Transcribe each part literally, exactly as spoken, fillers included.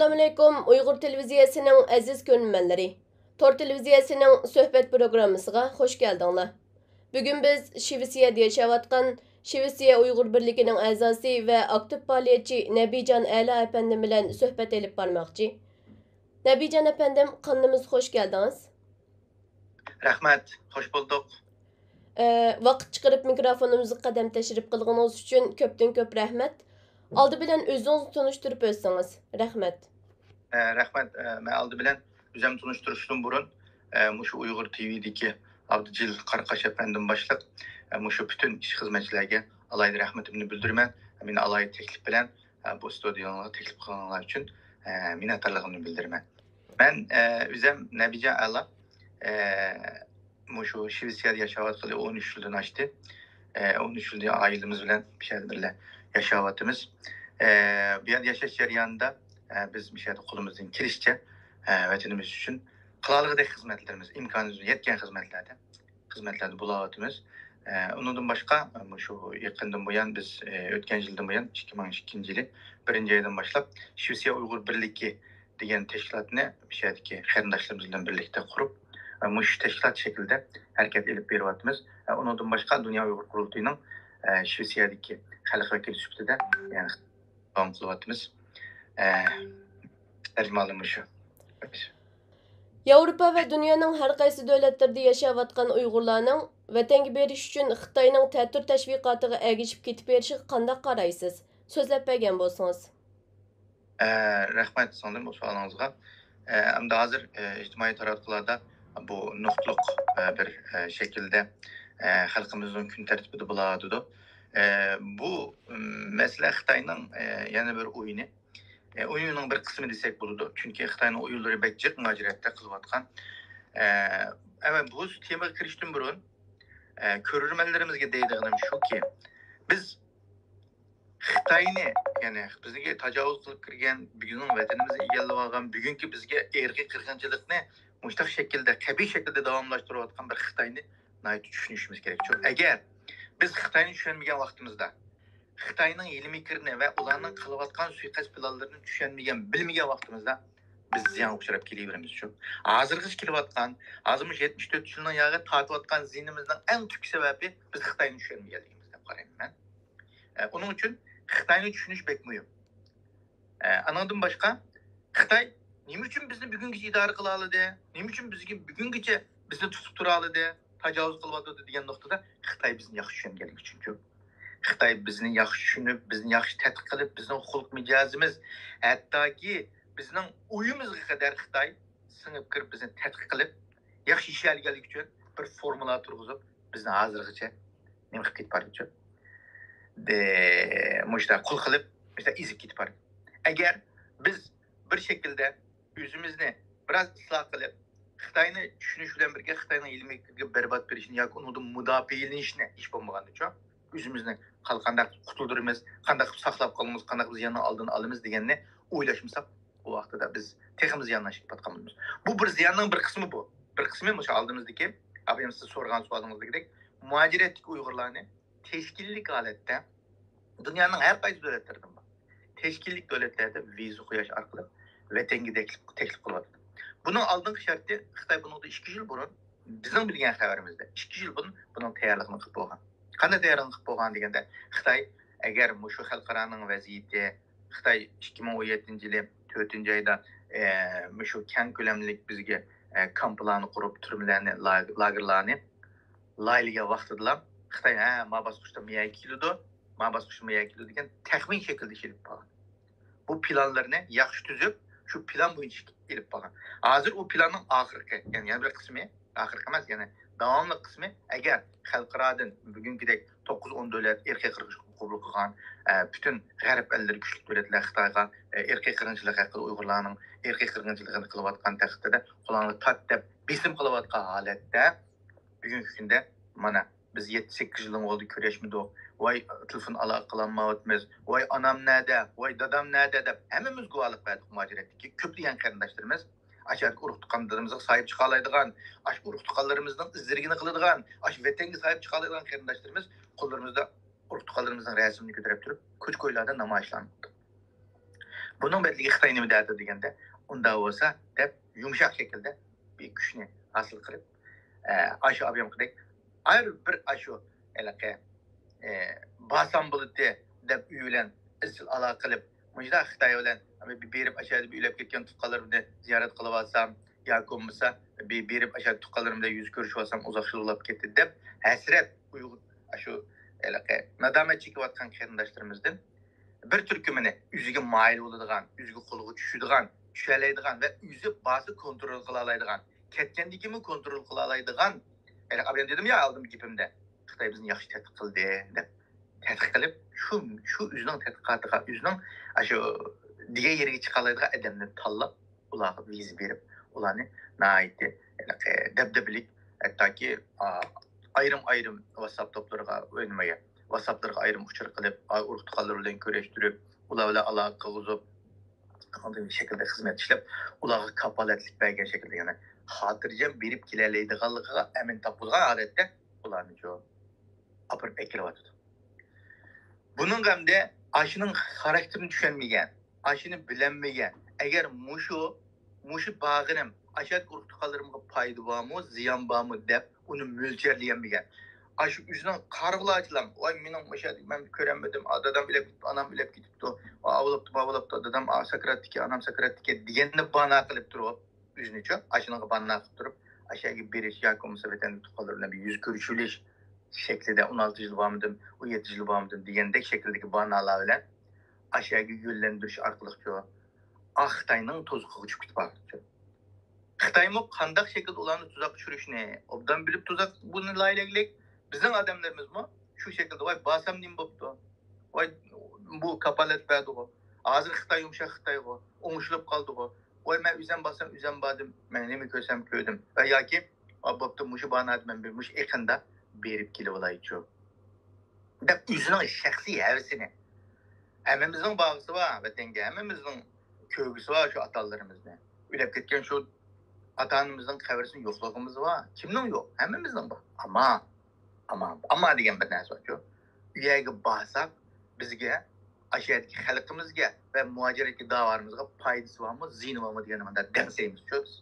ئەسسالامۇئەلەيكۇم، ئۇيغۇر تېلېۋىزىيەسىنىڭ ئەزىز كۆرۈرمەنلىرى. تور تېلېۋىزىيەسىنىڭ سۆھبەت پروگراممىسىغا خۇش كەلدىڭلار. بۈگۈن بىز شىۋېتسىيەدە ياشاۋاتقان شىۋېتسىيە ئۇيغۇر بىرلىكىنىڭ ئەزاسى ۋە ئاكتىپ پائالىيەتچى نەبىجان ئەلا ئەپەندىم بىلەن سۆھبەت ئېلىپ بارماقچى. نەبىجان ئەپەندىم، قانىلىمىزغا خۇش كەلدىڭىز. رەھمەت، خوش بولدۇق. ئە، ۋاقىت چىقىرىپ مىكروفونىمىزغا قەدەم تەشرىپ قىلغىنىڭىز ئۈچۈن كۆپتىن كۆپ رەھمەت. ئالدى بىلەن ئۆزىڭىزنى تونۇشتۇرۇپ ئۆتسىڭىز. رەھمەت. ئە، رەھمەت. ئە، مەن ئالدى بىلەن ئۆزۈمنى تونۇشتۇرۇشتىن بۇرۇن، ئە، مۇشۇ ئۇيغۇر تىۋىدىكى ئابدۇجېلىل قاراقاش ئەپەندىم باشلىق، ئە، مۇشۇ پۈتۈن ئىش خىزمەتچىلەرگە ئالاھىدە رەھمىتىمنى بىلدۈرىمەن. مېنى ئالاھىدە تەكلىپ بىلەن، ئە، بۇ ستۇدىيەڭلارغا تەكلىپ قىلغىنىڭلار ئۈچۈن، ئە، مىننەتدارلىقىمنى بىلدۈرىمەن. مەن، ئە، ئۆزۈم نەبىجان ئەلا، ئە، مۇشۇ شىۋېتسىيەدە ياشاۋاتقىلى ئون ئۈچ يىلدىن ئاشتى. ئە، ئون ئۈچ يىلدىن ئائىلىمىز بىلەن بۇ يەردە بىللە ياشاۋاتىمىز. ئە، بۇ يەردە ياشاش جەريانىدا، ئە، بىز بۇ يەردە قولىمىزدىن كېلىشىچە، ئە، ۋەتىنىمىز ئۈچۈن قىلالىغۇدەك خىزمەتلىرىمىز، ئىمكانىمىز يەتكەن خىزمەتلەردە، خىزمەتلەردە بولاۋاتىمىز. ئە، ئۇنىڭدىن باشقا، مۇشۇ يېقىندىن بۇيان بىز، ئە، ئۆتكەن يىلدىن بۇيان، ئىككى مىڭ ئىككىنچى يىلى بىرىنچى ئايدىن باشلاپ شىۋېتسىيە ئۇيغۇر بىرلىكى دېگەن تەشكىلاتنى مۇشۇ يەردىكى قېرىنداشلىرىمىز بىلەن بىرلىكتە قۇرۇپ، مۇشۇ تەشكىلات شەكلىدە ھەرىكەت ئېلىپ بېرىۋاتىمىز. ئۇنىڭدىن باشقا، دۇنيا ئۇيغۇر قۇرۇلتىيىنىڭ شىۋېتسىيەدىكى خەلق ۋەكىلى سۈپىتىدە، يەنى، داۋام قىلىۋاتىمىز. تەرجىمىھالىم مۇشۇ. ياۋروپا ۋە دۇنيانىڭ ھەر قايسى دۆلەتلىرىدە ياشاۋاتقان ئۇيغۇرلارنىڭ ۋەتەنگە بېرىش ئۈچۈن خىتاينىڭ تەتۈر تەشۋىقاتىغا ئەگىشىپ كېتىپ بېرىشىغا قانداق قارايسىز؟ سۆزلەپ بەرگەن بولسىڭىز. ئە، رەھمەت سىڭلىم بۇ سوئالىڭىزغا. ئە، ئەمدى ھازىر، ئە، ئىجتىمائىي تاراتقۇلاردا بۇ نۇقتىلىق، ئە، بىر، ئە، شەكىلدە، ئە، خەلقىمىزنىڭ كۈن تەرتىپىدە بولۇۋاتىدۇ. ئە، بۇ، م، مەسىلە خىتاينىڭ، ئە، يەنە بىر ئويۇنى. ئە، ئويۇننىڭ بىر قىسمى دېسەك بولىدۇ. چۈنكى خىتاينىڭ ئويۇنلىرى بەك جىق مۇھاجىرەتتە قىلىۋاتقان. ئە، ئەمما بۇ تېمىغا كىرىشتىن بۇرۇن، ئە، كۆرۈرمەنلىرىمىزگە دەيدىغىنىم شۇكى، بىز خىتاينى، يەنى بىزگە تاجاۋۇز قىلىپ كىرگەن، بىزنىڭ ۋەتىنىمىزنى ئىگىلەپ ئالغان، بۈگۈنكى بىزگە ئىرقىي قىرغىنچىلىقنى مۇشۇنداق شەكىلدە، قەبىھ شەكىلدە داۋاملاشتۇرۇۋاتقان بىر خىتاينى ناھايىتى چۈشىنىشىمىز كېرەك. چۈ-، ئەگەر بىز خىتاينى چۈشەنمىگەن ۋاقتىمىزدا، خىتاينىڭ ھىيلە-مىكرىنى ۋە ئۇلارنىڭ قىلىۋاتقان سۇيىقەست پىلانلىرىنى چۈشەنمىگەن، بىلمىگەن ۋاقتىمىزدا بىز زىيانغا ئۇچراپ كېلىۋېرىمىز شۇ. ھازىرغىچە كېلىۋاتقان، ھازىر مۇشۇ يەتمىش تۆت يىلنىڭ ياغى تارتىۋاتقان زىيىنىمىزنىڭ ئەڭ تۈپ سەۋەبى بىز خىتاينى چۈشەنمىگەنلىكىمىز دەپ قارايمەن مەن. ئە، ئۇنىڭ ئۈچۈن خىتاينى چۈشىنىش بەك مۇھىم. ئە، ئانىڭدىن باشقا، خىتاي نېمە ئۈچۈن بىزنى بۈگۈنگىچە ئىدارە قىلالىدى؟ نېمە ئۈچۈن بىزگە بۈگۈنگىچە بىزنى تۇتۇپ تۇرالىدى، تاجاۋۇز قىلىۋاتىدۇ دېگەن نۇقتىدا خىتاي بىزنى ياخشى چۈشەنگەنلىكى ئۈچۈنچۇ. خىتاي بىزنى ياخشى چۈشىنىپ، بىزنى ياخشى تەتقىق قىلىپ، بىزنىڭ خۇلق مىجەزىمىز، ھەتتاكى بىزنىڭ ئويىمىزغا قەدەر خىتاي سىڭىپ كىرىپ، بىزنى تەتقىق قىلىپ، ياخشى يېشەلىگەنلىكى ئۈچۈن بىر فورمۇلا تۇرغۇزۇپ، بىزنى ھازىرغىچە نېمە قىلىپ كېتىپ بارىدىچۇ؟ دە-، مۇشۇنداق قۇل قىلىپ، مۇشۇنداق ئېزىپ كېتىپ بارىدۇ. ئەگەر بىز بىر شەكىلدە ئۆزىمىزنى بىراز ئىسلاھ قىلىپ، خىتاينى چۈشىنىش بىلەن بىرگە خىتاينىڭ ھىيلە-مىكرىگە بەربات بېرىشنى ياكى ئۇنىڭدىن مۇداپىئەلىنىشنى ھېچ بولمىغاندىچۇ، ئۆزىمىزنى قال-، قانداق قۇتۇلدۇرىمىز، قانداق قىلىپ ساقلاپ قالىمىز، قانداق قىلىپ زىياننىڭ ئالدىنى ئالىمىز دېگەننى ئويلاشمىساق، ئۇ ۋاقتىدا بىز تېخىمۇ زىيانلىشىپ كېتىۋاتقان بولىمىز. بۇ بىر زىياننىڭ بىر قىسمى بۇ. بىر قىسمى مۇشۇ ئالدىمىزدىكى، ئابايام سىز سورىغان سوئالىڭىزدىكىدەك، مۇھاجىرەتتىكى ئۇيغۇرلارنى تەشكىللىك ھالەتتە دۇنيانىڭ ھەر قايسى دۆلەتلىرىدىن بار. تەشكىللىك دۆلەتلەردە ۋىزا قويۇش ئارقىلىق ۋەتەنگە تەكلىپ، تەكلىپ قىلىۋاتىدۇ. بۇنىڭ ئالدىنقى شەرتى، خىتاي بۇنىڭدا ئىككى يىل بۇرۇن، بىزنىڭ بىلگەن خەۋىرىمىزدە، ئىككى يىل بۇرۇن بۇنىڭ تەييارلىقىنى قىلىپ بولغان. قانداق تەييارلىقنى قىلىپ بولغان دېگەندە، خىتاي ئەگەر مۇشۇ خەلقئارانىڭ ۋەزىيىتى، خىتاي ئىككى مىڭ ئون يەتتىنچى يىلى تۆتىنچى ئايدا، ئە، مۇشۇ كەڭ كۆلەملىك بىزگە، ئە، كامپلارنى قۇرۇپ، تۈرمىلەرنى، لاگ-، لاگېرلارنى لايىھەلىگەن ۋاقتىدىلا خىتاي، ھە، ما باسقۇچتا ما يەرگە كېلىدۇ، ما باسقۇچتا ما يەرگە كېلىدۇ دېگەن تەخمىن شەكلىدە ئېلىپ بارغان. بۇ پىلانلىرىنى ياخشى تۈزۈپ، شۇ پىلان بويىچە ئېلىپ بارغان. ھازىر ئۇ پىلاننىڭ ئاخىرقى، يەنى يەنە بىر قىسمى، ئاخىرقى ئەمەس، يەنى داۋاملىق قىسمى، ئەگەر خەلقئارادىن بۈگۈنكىدەك توققۇز ئون دۆلەت ئىرقىي قىرغىنچىلىقنى قوبۇل قىلغان، ئە، پۈتۈن غەرب ئەللىرى كۈچلۈك دۆلەتلەر خىتايغا، ئە، ئىرقىي قىرغىنچىلىق ھەققىدە، ئۇيغۇرلارنىڭ ئىرقىي قىرغىنچىلىقىنى قىلىۋاتقان تەقدىردە قولۇڭلارنى تارت دەپ بېسىم قىلىۋاتقان ھالەتتە، بۈگۈنكى كۈندە مانا بىز يەتتە سەككىز يىلنىڭ ئالدى كۆرۈشمىدۇق. ۋاي، تېلېفون ئالاقە قىلالمايۋاتىمىز. ۋاي، ئانام نەدە؟ ۋاي، دادام نەدە؟ دەپ ھەممىمىز گۇۋاھلىق بەردۇق مۇھاجىرەتتىكى كۆپلىگەن قېرىنداشلىرىمىز. ئاشۇ يەردىكى ئۇرۇق تۇغقانلىرىمىزغا ساھىب چىقالايدىغان، ئاشۇ ئۇرۇق تۇغقانلىرىمىزنىڭ ئىزدىرىگىنى قىلىدىغان، ئاشۇ ۋەتەنگە ساھىب چىقالايدىغان قېرىنداشلىرىمىز قوللىرىمىزدا ئۇرۇق تۇغقانلىرىمىزنىڭ رەسىمىنى كۆتۈرۈپ تۇرۇپ، كوچا-كويلاردا نامايىشلارنى قىلدۇق. بۇنىڭ بەدىلىگە خىتاي نېمە دەيدۇ دېگەندە، ئۇنداق بولسا دەپ يۇمشاق شەكىلدە بىر كۈچنى ھاسىل قىلىپ، ئە، ئاشۇ ئابىيامقىدەك ھەر بىر ئاشۇ ھېلىقى، ئە، بارسام بولىدۇ دەپ ئۆي بىلەن ئىزچىل ئالاقە قىلىپ، مۇشۇنداق خىتاي بىلەن بېرىپ ئاشۇ يەردە ئۆلۈپ كەتكەن تۇغقانلىرىمنى زىيارەت قىلىۋالسام، ياكى بولمىسا بېرىپ ئاشۇ تۇغقانلىرىم بىلەن يۈز كۆرۈشۈۋالسام ئۇزاق يىل بولاپ كەتتى دەپ ھەسرەت ئۇيغۇر، ئاشۇ ھېلىقى نادامەت چېكىۋاتقان قېرىنداشلىرىمىزدىن بىر تۈركۈمىنى ئۆزىگە مايىل بولىدىغان، ئۆزىگە قولىغا چۈشىدىغان، چۈشەلەيدىغان ۋە ئۆزى بارسا كونترول قىلالايدىغان، كەتكەندىن كېيىنمۇ كونترول قىلالايدىغان، ھېلىقى ئابىيام دېدىم يا ئالدىنقى گېپىمدە، خىتاي بىزنى ياخشى تەتقىق قىلدى دەپ تەتقىق قىلىپ، شۇ، شۇ ئۆزىنىڭ تەتقىقاتىغا، ئۆزىنىڭ ئاشۇ دېگەن يېرىگە چىقالايدىغان ئادەمنى تاللاپ، ئۇلارغا ۋىزا بېرىپ، ئۇلارنى ناھايىتى ھېلىقى دەبدەبىلىك، ھەتتاكى، ئا، ئايرىم-ئايرىم ۋاتساپ توپلىرىغا، نېمىگە، ۋاتساپلىرىغا ئايرىم ئۇچۇر قىلىپ، ئا، ئۇرۇق-تۇغقانلىرى بىلەن كۆرۈشتۈرۈپ، ئۇلار بىلەن ئالاقە قىلغۇزۇپ، قانداق شەكىلدە خىزمەت ئىشلەپ، ئۇلارغا كاپالەتلىك بەرگەن شەكىلدە، يەنى خاتىرجەم بېرىپ كېلەلەيدىغانلىقىغا ئەمىن تاپقۇزغان ھالەتتە ئۇلارنى شۇ ئاپىرىپ ئەكېلىۋاتىدۇ. بۇنىڭغا ئەمدى ئاشۇنىڭ خاراكتېرىنى چۈشەنمىگەن، ئاشۇنى بىلەلمىگەن، ئەگەر مۇشۇ، مۇشۇ بارغىنىم ئاشۇ يەردىكى ئۇرۇق-تۇغقانلىرىمغا پايدا بارمۇ، زىيان بارمۇ دەپ ئۇنى مۆلچەرلىيەلمىگەن. ئاشۇ ئۆزىنىڭ قارىغۇلارچىلام، ۋاي مېنىڭ مۇشۇ يەردە مەن كۆرەلمىدىم، ئا، دادام ئۆلۈپ كېتىپتۇ، ئا، ئاۋۇ بوپتۇ، ماۋۇ بوپتۇ، دادام، ئا، ساكراتتىكەن، ئانام ساكراتتىكەن دېگەننى باھانە قىلىپ تۇرۇپ، ئۆزىنىچۇ ئاشۇنىڭغا باھانە قىلىپ تۇرۇپ، ئاشۇ يەرگە بېرىش ياكى بولمىسا ۋەتەندىكى تۇغقانلار بىلەن بىر يۈز كۆرۈشۈۋېلىش شەكلىدە، ئون ئالتە يىل بارمىدىم، ئون يەتتە يىل بارمىدىم دېگەندەك شەكىلدىكى باھانىلار بىلەن ئاشۇ يەرگە يۆنلەندۈرۈش ئارقىلىقچۇ، ئا، خىتاينىڭ توزۇقىغا چۈشۈپ كېتىپ بارىدۇچۇ. خىتايمۇ قانداق شەكىلدە ئۇلارنى تۇزاققا چۈشۈرۈشنى ئوبدان بىلىپ تۇزاق بۇنى لايىھەلىگلىك. بىزنىڭ ئادەملىرىمىزمۇ شۇ شەكىلدە، ۋاي بارسام نېمە بوپتۇ؟ ۋاي بۇ كاپالەت بەردىغۇ. ھازىر خىتاي يۇمشاق خىتايغۇ. ئوڭشىلىپ قالدىغۇ. ۋاي مەن ئۆزەم بارسام ئۆزەم باردىم. مەن نېمە كۆرسەم كۆردۈم. ۋە ياكى، ئا، بوپتۇ، مۇشۇ باھانە مەن بىر مۇشۇ ئېقىندا بېرىپ كېلىۋالايچۇ دەپ ئۆزىنىڭ شەخسىي ھەۋىسىنى. ھەممىمىزنىڭ بارغۇسى بار ۋەتەنگە، ھەممىمىزنىڭ كۆرگۈسى بار شۇ ئاتا-ئانىلىرىمىزنى. ئۆلۈپ كەتكەن شۇ ئاتا-ئانىمىزنىڭ قەبرىسىنى يوقلىغۇمىز بار. كىمنىڭ يوق؟ ھەممىمىزنىڭ بار. ئەمما، ئەمما، ئەمما دېگەن بىر نەرسە بارچۇ. ئۇ يەرگە بارساق، بىزگە، ئاشۇ يەردىكى خەلقىمىزگە ۋە مۇھاجىرەتتىكى داۋالىرىمىزغا پايدىسى بارمۇ، زىيىنى بارمۇ دېگەننى مۇنداق دەڭسەيمىزچۇ بىز.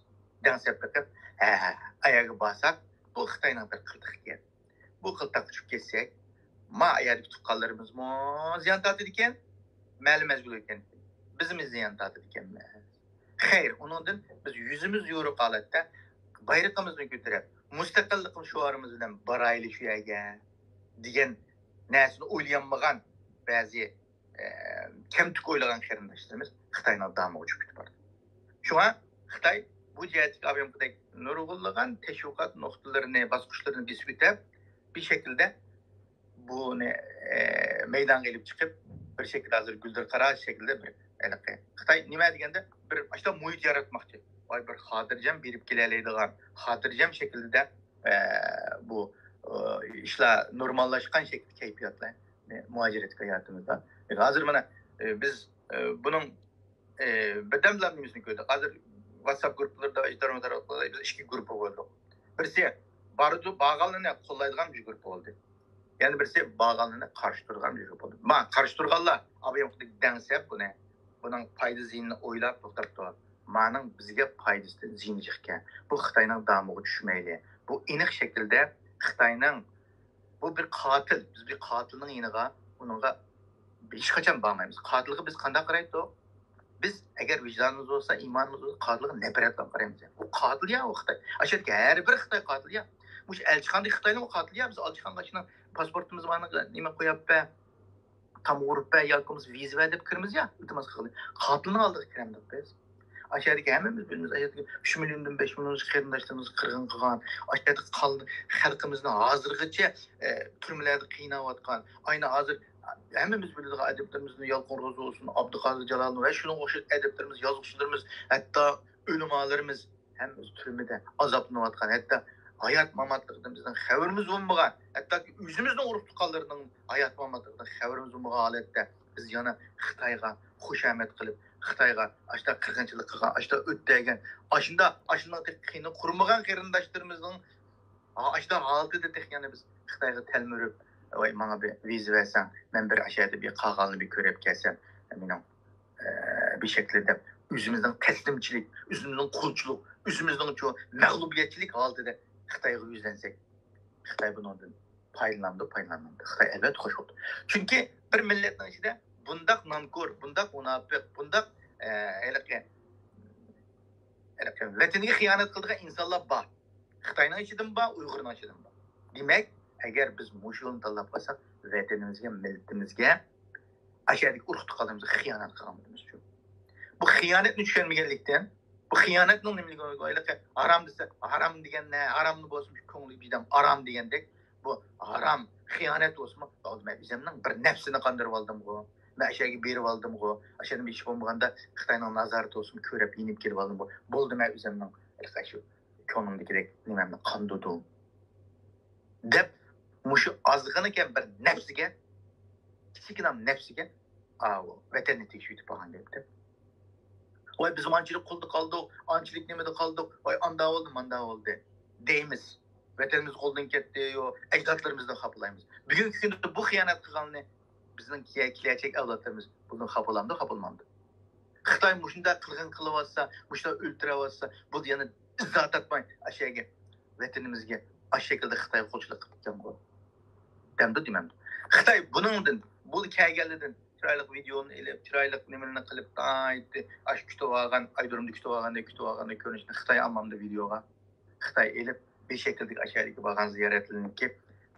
دەڭسەپ بېقىپ، ھە، ھە، ئاياغغا بارساق، بۇ خىتاينىڭ بىر قىلتىقى ئىكەن. بۇ قىلتاققا چۈشۈپ كەتسەك، ما ئاياغدىكى تۇغقانلىرىمىزمۇ زىيان تارتىدىكەن، مەلۇم مەزگىل ئۆتكەندىن كېيىن بىزمۇ زىيان تارتىدىكەنمىز. خەير، ئۇنىڭدىن بىز يۈزىمىز يورۇق ھالەتتە بايرىقىمىزنى كۆتۈرۈپ، مۇستەقىللىق شوئارىمىز بىلەن بارايلى شۇ يەرگە دېگەن نەرسىنى ئويلىيالمىغان بەزى ئە، كەمتۈك ئويلىغان قېرىنداشلىرىمىز خىتاينىڭ دامىغا چۈشۈپ كېتىپ بارىدۇ. شۇڭا خىتاي بۇ جەھەتتىكى ئابىيامقىدەك نۇرغۇنلىغان تەشۋىقات نۇقتىلىرىنى، باسقۇچلىرىنى بېسىپ ئۆتۈپ، بىر شەكىلدە بۇنى، ئە، مەيدانغا ئېلىپ چىقىپ، بىر شەكىلدە ھازىر گۈلدۈرقارا شەكىلدە بىر ھېلىقى خىتاي نېمە دېگەندە بىر ئاشۇنداق مۇھىت ياراتماقچى. ۋاي بىر خاتىرجەم بېرىپ كېلەلەيدىغان، خاتىرجەم شەكىلدە، ئە، بۇ، ئە، ئىشلار نورماللاشقان شەكىلدە كەيپىياتلار مۇھاجىرەتكە ھاياتىمىزدا. ھازىر مانا، ئە، بىز، ئە، بۇنىڭ، ئە، بىردەمدىلا نېمىسىنى كۆردۇق. ھازىر ۋاتساپ گۇرۇپپىلىرىدا، ئىجتىمائىي تارماقلاردا بىز ئىككى گۇرۇپپا بولدۇق. بىرسى بارىدۇ، بارغانلىرىنى قوللايدىغان بىر گۇرۇپپا بولدى. يەنە بىرسى بارغانلىرىنى قارشى تۇرغان بىر گۇرۇپپا بولدى. ما قارشى تۇرغانلار ئابىيامقىدەك دەڭسەپ بۇنى، بۇنىڭ پايدا زىيىنىنى ئويلاپ توختاپتۇ. مانىڭ بىزگە پايدىسىدىن زىيىنى جىقكەن. بۇ خىتاينىڭ دامىغا چۈشمەيلى. بۇ ئېنىق شەكىلدە خىتاينىڭ، بۇ بىر قاتىل. بىز بىر قاتىلنىڭ يېنىغا، ئۇنىڭغا ھېچقاچان بارمايمىز. قاتىلغا بىز قانداق قارايتتۇق؟ بىز ئەگەر ۋىجدانىمىز بولسا، ئىمانىمىز بولسا، قاتىلغا نەپرەت بىلەن قارايمىز. ئۇ قاتىل يا، ئۇ خىتاي. ئاشۇ يەردىكى ھەر بىر خىتاي قاتىل يا. مۇشۇ ئەلچىخانىدىكى خىتايلارمۇ قاتىل يا. بىز ئەلچىخانىغا شۇنىڭ پاسپورتىمىز بارنى نېمە قويۇپ بەر، تامغا ئۇرۇپ بەر ياكى بولمىسا ۋىزا بەر دەپ كىرىمىز يا، ئىلتىماس قىلغىلى. قاتىلنىڭ ئالدىغا كىرەمدۇق بىز؟ ئاشۇ يەردىكى ھەممىمىز بىلىمىز، ئاشۇ يەردىكى ئۈچ مىليوندىن بەش مىليونغىچە قېرىنداشلىرىمىزنى قىرغىن قىلغان، ئاشۇ يەردىكى قان-، خەلقىمىزنى ھازىرغىچە، ئە، تۈرمىلەردە قىيناۋاتقان، ئاينى ھازىر ھەممىمىز بىلىدىغان ئەدىبلىرىمىزنى، يالقۇن روزى بولسۇن، ئابدۇقادىر جالالىدىن ۋە شۇنىڭغا ئوخشاش ئەدىبلىرىمىز، يازغۇچىلىرىمىز، ھەتتا ئۆلىمالىرىمىز ھەممىسى تۈرمىدە ئازابلىنىۋاتقان، ھەتتا ھايات-ماماتلىقىدىن بىزنىڭ خەۋىرىمىز بولمىغان، ھەتتاكى ئۆزىمىزنىڭ ئۇرۇق-تۇغقانلىرىنىڭ ھايات-ماماتلىقىدىن خەۋىرىمىز بولمىغان ھالەتتە بىز يەنە خىتايغا خۇشامەت قىلىپ، خىتايغا ئاشۇنداق قىرغىنچىلىق قىلغان، ئاشۇنداق ئۆتتەرگەن، ئاشۇنداق، ئاشۇنداق قېنى قۇرۇمىغان قېرىنداشلىرىمىزنىڭ ئاشۇنداق ھالىتىدە تېخى يەنە بىز خىتايغا تەلمۈرۈپ، ۋاي، ماڭا بىر ۋىزا بەرسەڭ، مەن بىر ئاشۇ يەردە بىر قالغاننى بىر كۆرۈپ كەلسەم، مېنىڭ، ئە، بىر شەكىلدە ئۆزىمىزنىڭ تەسلىمچىلىك، ئۆزىمىزنىڭ قۇلچىلىق، ئۆزىمىزنىڭ شۇ مەغلۇبىيەتچىلىك ھالىتىدە خىتايغا يۈزلەنسەك، خىتاي بۇنىڭدىن پايدىلىنامدۇ، پايدىلانمامدۇ؟ خىتاي ئەلۋەتتە خوش بولىدۇ. چۈنكى بىر مىللەتنىڭ ئىچىدە بۇنداق نانكور، بۇنداق مۇناپىق، بۇنداق، ئە، ھېلىقى، ھېلىقى ۋەتىنىگە خىيانەت قىلىدىغان ئىنسانلار بار. خىتاينىڭ ئىچىدىمۇ بار، ئۇيغۇرنىڭ ئىچىدىمۇ بار. دېمەك، ئەگەر بىز مۇشۇ يولنى تاللاپ قالساق، ۋەتىنىمىزگە، مىللىتىمىزگە، ئاشۇ يەردىكى ئۇرۇق تۇغقانلىرىمىزغا خىيانەت قىلغان بولىمىزچۇ؟ بۇ خىيانەتنى چۈشەنمىگەنلىكتىن، بۇ خىيانەتنىڭ نېمىلىكىنى ھېلىقى ھارام دېسە، ھارام دېگەن نە، ھارامنى بولسىمۇ كۆڭلى بىدەم ھارام دېگەندەك، بۇ ھارام، خىيانەت بولسىمۇ، بولدى، مەن ئۆزۈمنىڭ بىر نەپسىنى قاندۇرۇۋالدىمغۇ، مەن ئاشۇ يەرگە بېرىۋالدىمغۇ، ئاشۇ يەردىن ھېچ بولمىغاندا خىتاينىڭ نازارىتى بولسىمۇ كۆرۈپ يېنىپ كېلىۋالدىمغۇ، بولدى، مەن ئۆزۈمنىڭ ھېلىقى شۇ كۆڭلۈمدىكىدەك نېمەمنى قاندۇردۇم دەپ، مۇشۇ ئازغىنىكەن بىر نەپسىگە، كىچىككىنە نەپسىگە، ئاۋۇ ۋەتەننى تېگىشىۋېتىپ بارغان گەپتە. ۋاي، بىز ئانچىلىك قولدا قالدۇق، ئانچىلىك نېمىدە قالدۇق، ۋاي، ئاندا بولدى، ماندا بولدى دەيمىز. ۋەتەنىمىز قولدىن كەتتى، يو، ئەجدادلىرىمىزدىن خاپىلايمىز. بۈگۈنكى كۈندە بۇ خىيانەت قىلغاننى بىزنىڭ كېلەچەك ئەۋلادلىرىمىز بۇندىن خاپىلامدۇ، خاپىلىمامدۇ؟ خىتاي مۇشۇنداق قىرغىن قىلىۋاتسا، مۇشۇنداق ئۆلتۈرۈۋاتسا، بۇ يەنە ئىزا تارتماي ئاشۇ يەرگە، ۋەتىنىمىزگە ئاشۇ شەكىلدە خىتايغا قولچىلىق قىلىپتىكەنغۇ دەمدۇ دېمەمدۇ؟ خىتاي بۇنىڭدىن، بۇ كەلگەنلىرىدىن چىرايلىق ۋىدېئونى ئېلىپ، چىرايلىق نېمىلەرنى قىلىپ، ناھايىتى ئاشۇ كۈتۈۋالغان، ئايدۇرۇمدا كۈتۈۋالغاندەك، كۈتۈۋالغاندەك كۆرۈنۈشنى خىتاي ئالمامدۇ ۋىدېئوغا. خىتاي ئېلىپ، بىر شەكىلدىكى ئاشۇ يەردىكى بارغان زىيارەتلىرىنىڭكى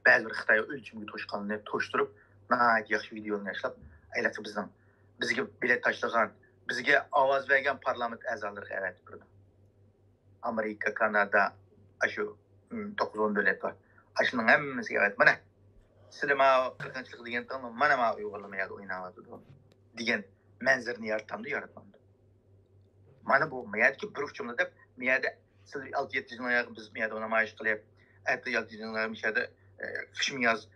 بەزى بىر خىتاي ئۆلچىمىگە توشقانلىرىنى توشتۇرۇپ، ناھايىتى ياخشى ۋىدېئونى ياشلاپ، ھېلىقى بىزنىڭ، بىزگە بېلەت تاشلىغان، بىزگە ئاۋاز بەرگەن پارلامېنت ئەزالىرىغا ئەۋەتىپ بېرىدۇ. ئامېرىكا، كانادا، ئاشۇ، م، توققۇز ئون دۆلەت بار. ئاشۇنىڭ ھەممىسىگە ئەۋەتىپ، مانا، سىلە ماۋۇ قىرغىنچىلىق دېگەنتىڭ، مانا ماۋۇ ئۇيغۇرلار ما يەردە ئويناۋاتىدۇ دېگەن مەنزىرىنى يارىتامدۇ، ياراتمامدۇ؟ مانا بۇ، ما يەردىكى بىر ئۇچۇملا دەپ، ما يەردە سىلى ئالتە يەتتە يىلدىن ئاياغ بىز ما يەردە نامايىش قىلىپ، ئەتە ئالتە يىلدىن ئاياغ مۇشۇ يەردە، ئە، قىشمۇ ياز،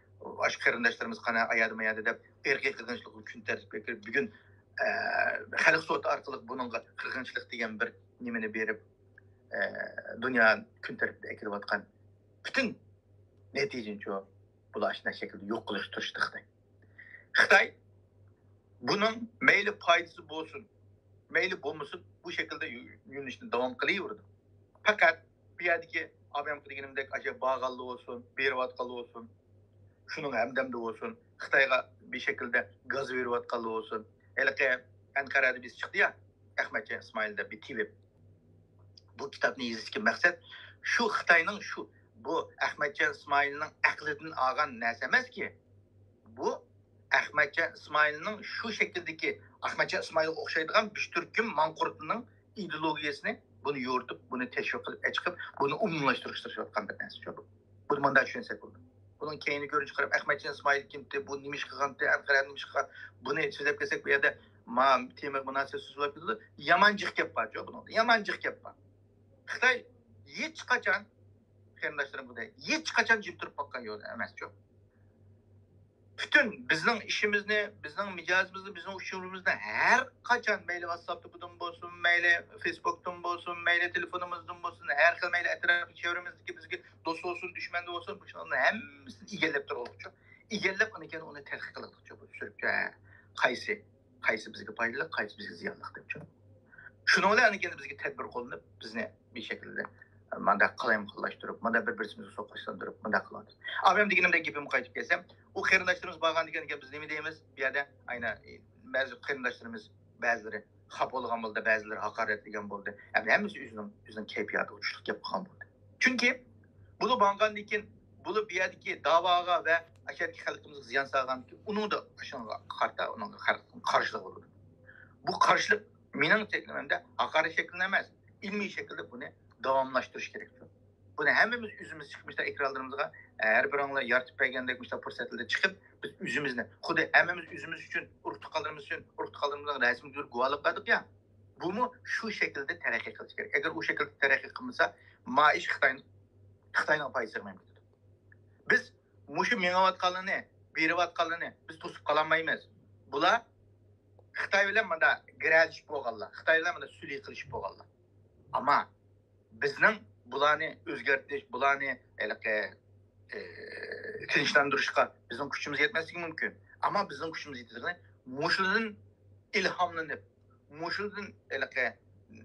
ئاشۇ قېرىنداشلىرىمىز قانا ئايادا ما يەردە دەپ، ئىرقىي قىرغىنچىلىقنى كۈن تەرتىپكە كىرىپ، بۈگۈن، ئە، خەلق سوتى ئارقىلىق بۇنىڭغا قىرغىنچىلىق دېگەن بىر نېمىنى بېرىپ، ئە، دۇنيا كۈن تەرتىپىگە ئەكېلىۋاتقان پۈتۈن نەتىجىنىچۇ، بۇلار ئاشۇنداق شەكىلدە يوق قىلىشقا تىرىشتى خىتاي. خىتاي بۇنىڭ مەيلى پايدىسى بولسۇن، مەيلى بولمىسۇن، بۇ شەكىلدە يۆ-، يۆنىلىشنى داۋام قىلىۋېرىدۇ. پەقەت بۇ يەردىكى ئابەمكە دېگىنىمدەك، ئاشۇ بارغانلا بولسۇن، بېرىۋاتقانلا بولسۇن، شۇنىڭ ھەمدەمدە بولسۇن، خىتايغا بىر شەكىلدە گاز بېرىۋاتقانلا بولسۇن. ھېلىقى ئەنقەرەدە بىز چىقتى يا، ئەخمەتجان ئىسمائىل دەپ بىر تېۋىپ. بۇ كىتابنى يېزىشتىكى مەقسەت شۇ خىتاينىڭ شۇ، بۇ ئەخمەتجان ئىسمائىلنىڭ ئەقلىدىن ئالغان نەرسە ئەمەسكى. بۇ ئەخمەتجان ئىسمائىلنىڭ شۇ شەكىلدىكى، ئەخمەتجان ئىسمائىلغا ئوخشايدىغان بىر تۈركۈم ماڭقۇرتنىڭ ئىدېئولوگىيەسىنى بۇنى يورۇتۇپ، بۇنى تەشۋىق قىلىپ ئەچىقىپ، بۇنى ئومۇملاشتۇرۇشقا تىرىشىۋاتقان بىر نەرسە شۇ. بۇنى مۇنداق چۈشەنسەك بولىدۇ. بۇنىڭ كەينىگە كۆرۈنۈش قاراپ، ئەخمەتجان ئىسمائىل كىمتى، بۇ نېمە ئىش قىلغانتى، ئەنقەرە نېمە ئىش قىلغان، بۇنى سۆزلەپ كەلسەك، بۇ يەردە ما تېمىغا مۇناسىۋەتسىز بولۇپ كېتىدۇ. يامان جىق گەپ بار، جۇ، بۇنىڭدا. يامان جىق گەپ بار. خىتاي ھېچقاچان، قېرىنداشلىرىم، بۇ ھېچقاچان جىم تۇرۇپ باققان يول ئەمەسچۇ. پۈتۈن بىزنىڭ ئىشىمىزنى، بىزنىڭ مىجەزىمىزنى، بىزنىڭ ئۇچۇرىمىزنى ھەر قاچان، مەيلى ۋاتساپتا بولسۇن، مەيلى فېيسبۇكتىن بولسۇن، مەيلى تېلېفونىمىزدىن بولسۇن، ھەر خىل، مەيلى ئەتراپتىكى چەۋرىمىزدىكى بىزگە دوست بولسۇن، دۈشمەن بولسۇن، بۇ ئىشلارنى ھەممىسىنى ئىگىلەپ تۇرغۇچۇ. ئىگىلەپ، ئاندىن كېيىن ئۇنى تەتقىق قىلغۇچۇ، بۇ سۈرۈپ، ھە، قايسى، قايسى بىزگە پايدىلىق، قايسى بىزگە زىيانلىق دەپچۇ. شۇنىڭ بىلەن ئاندىن كېيىن بىزگە تەدبىر قوللىنىپ، بىزنى بىر شەكىلدە، مانداق قالايمىقانلاشتۇرۇپ، مانداق بىر-بىرسىمىزگە سوقۇشلاندۇرۇپ، مانداق قىلىۋاتىدۇ. ئابەم دېگىنىمدەك گېپىمگە قايتىپ كەلسەم، ئۇ قېرىنداشلىرىمىز بارغاندىن كېيىن بىز نېمە دەيمىز؟ بۇ يەردە ئاينا، بەزى قېرىنداشلىرىمىز، بەزىلىرى خاپا بولغان بولدى، بەزىلىرى ھاقارەتلىگەن بولدى. ھەم ھەممىسى ئۆزىنىڭ، ئۆزىنىڭ كەيپىياتىغا چۈشلۈك گەپ قىلغان بولدى. چۈنكى بۇلار ماڭغاندىن كېيىن، بۇلار بۇ يەردىكى داۋاغا ۋە ئاشۇ يەردىكى خەلقىمىزگە زىيان سالغاندىن كېيىن، ئۇنىڭدا شۇنىڭغا قارىتا، ئۇنىڭغا قارشىلىق بولىدۇ. بۇ قارشىلىق مېنىڭ شەكلىمدە ھاقارەت شەكلىدە ئەمەس، ئىلمىي شەكىلدە بۇنى داۋاملاشتۇرۇش كېرەك. بۇنى ھەممىمىز ئۆزىمىز چىقىپ، مۇشۇنداق ئېكرانلىرىمىزغا، ھەر بىرىڭلار يارىتىپ بەرگەندەك مۇشۇنداق پۇرسەتلەردە چىقىپ، بىز ئۆزىمىزنى، خۇددى ھەممىمىز ئۆزىمىز ئۈچۈن، ئۇرۇق تۇغقانلىرىمىز ئۈچۈن، ئۇرۇق تۇغقانلىرىمىزنىڭ رەسىمىگە گۇۋاھلىق بەردۇق يا، بۇمۇ شۇ شەكىلدە تەرەققىي قىلىشى كېرەك. ئەگەر ئۇ شەكىلدە تەرەققىي قىلمىسا، ما ئىش خىتاي، خىتاينىڭ پايدىسىغا مېڭىپ كېتىدۇ. بىز مۇشۇ مېڭىۋاتقانلىرىنى، بېرىۋاتقانلىرىنى بىز توسۇپ قالالمايمىز. بۇلار خىتاي بىلەن مانا گىرەلىشىپ بولغانلار، خىتاي بىلەن مانا سۈلھى قىلىشىپ بولغانلار. ئەمما بىزنىڭ بۇلارنى ئۆزگەرتىش، بۇلارنى ھېلىقى، ئى، تىنچلاندۇرۇشقا بىزنىڭ كۈچىمىز يەتمەسلىكى مۇمكىن. ئەمما بىزنىڭ كۈچىمىز يېتىدىغىنى مۇشۇدىن ئىلھاملىنىپ، مۇشۇدىن ھېلىقى،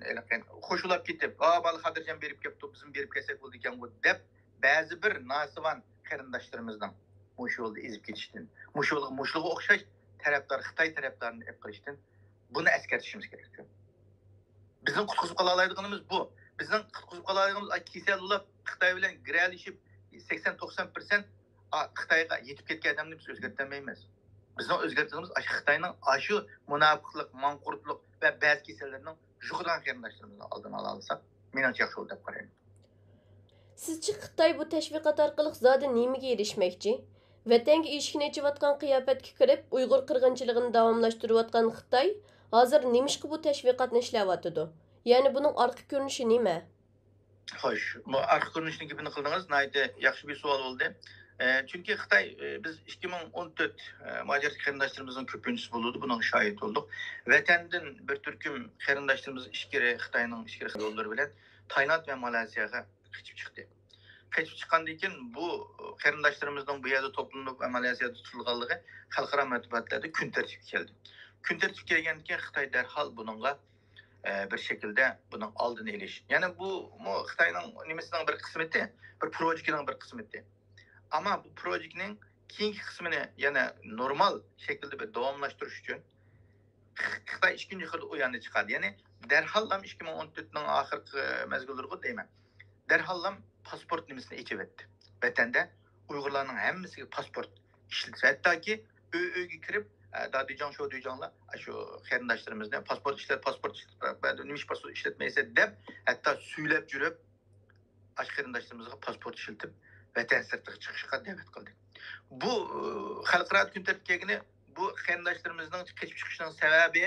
ھېلىقى خوشلاپ كېتىپ، ھا، بالىلار خاتىرجەم بېرىپ كەپتۇ، بىزمۇ بېرىپ كەلسەك بولىدىكەنغۇ دەپ، بەزى بىر ناسىۋان قېرىنداشلىرىمىزنىڭ مۇشۇ يولدا ئېزىپ كېتىشتىن، مۇشۇ يولغا، مۇشۇلارغا ئوخشاش تەرەپدار، خىتاي تەرەپدارىنى ئېلىپ قېلىشتىن، بۇنى ئەسكەرتىشىمىز كېرەك. بىزنىڭ قۇتقۇزۇپ قالالايدىغىنىمىز بۇ. بىزنىڭ قۇتقۇزۇپ قالالايدىغىنىمىز، ئاي، كېسەل بولاپ، خىتاي بىلەن گىرەلىشىپ، سەكسەن توقسان پىرسەنت، ئا، خىتايغا يېتىپ كەتكەن ئادەمنى بىز ئۆزگەرتەلمەيمىز. بىزنىڭ ئۆزگەرتىدىغىمىز ئاشۇ خىتاينىڭ ئاشۇ مۇناپىقلىق، ماڭقۇرتلۇق ۋە بەزى كېسەللەرنىڭ يۇقىدىغان قېرىنداشلىرىمىزنىڭ ئالدىنى ئالالايساق، مېنىڭچە ياخشى بولىدۇ دەپ قارايمەن. سىزچە خىتاي بۇ تەشۋىقات ئارقىلىق زادى نېمىگە ئېرىشمەكچى؟ ۋەتەنگە ئىشىكنى ئېچىۋاتقان قىياپەتكە كىرىپ، ئۇيغۇر قىرغىنچىلىقىنى داۋاملاشتۇرۇۋاتقان خىتاي ھازىر نېمىشقا بۇ تەشۋىقاتنى ئىشلەۋاتىدۇ؟ يەنى بۇنىڭ ئارقا كۆرۈنۈشى نېمە؟ خوش، بۇ ئارقا كۆرۈنۈشنىڭ گېپىنى قىلدىڭىز، ناھايىتى ياخشى بىر سوئال بولدى. ئە، چۈنكى خىتاي، ئە، بىز ئىككى مىڭ ئون تۆت، ئە، مۇھاجىرەتتىكى قېرىنداشلىرىمىزنىڭ كۆپىنچىسى بولىدۇ، بۇنىڭغا شاھىت بولدۇق. ۋەتەندىن بىر تۈركۈم قېرىنداشلىرىمىز ئىچكىرى، خىتاينىڭ ئىچكىرى يوللىرى بىلەن تايلاند ۋە مالايزىيەگە قېچىپ چىقتى. قېچىپ چىققاندىن كېيىن بۇ قېرىنداشلىرىمىزنىڭ بۇ يەردە توپلىنىپ، مالايزىيەدە تۇتۇلغانلىقى خەلقئارا مەتبۇئاتلاردا كۈن تەرتىپكە كەلدى. كۈن تەرتىپكە كەلگەندىن كېيىن خىتاي دەرھال بۇنىڭغا، ئە، بىر شەكىلدە بۇنىڭ ئالدىنى ئېلىش. يەنى بۇمۇ خىتاينىڭ نېمىسىنىڭ بىر قىسمىتى، بىر پروژېكتنىڭ بىر قىسمىتى. ئەمما بۇ پروژېكتنىڭ كېيىنكى قىسمىنى يەنە نورمال شەكىلدە بىر داۋاملاشتۇرۇش ئۈچۈن خىتاي ئىككىنچى قېتىم ئۇ يەرنى چىقاردى. يەنى دەرھاللام ئىككى مىڭ ئون تۆتنىڭ ئاخىرقى مەزگىللىرىغۇ دەيمەن. دەرھاللام پاسپورت نېمىسىنى ئېچىۋەتتى. ۋەتەندە ئۇيغۇرلارنىڭ ھەممىسىگە پاسپورت ئىشلىتىش. ھەتتاكى ئۆي-ئۆيگە كىرىپ، ئە، دادىجاڭ، شودىجاڭلار، ئاشۇ قېرىنداشلىرىمىزنى پاسپورت ئىشلەت، پاسپورت ئىشلەت، نېمە ئىش پاسپورت ئىشلەتمەيسەن دەپ، ھەتتا سۈيلەپ يۈرۈپ، ئاشۇ قېرىنداشلىرىمىزغا پاسپورت ئىشلىتىپ، ۋەتەن سىرتىغا چىقىشقا دەۋەت قىلدى. بۇ، ئە، خەلقئارا كۈن تەرتىپكە كەلگىنى، بۇ قېرىنداشلىرىمىزنىڭ قېچىپ چىقىشىنىڭ سەۋەبى،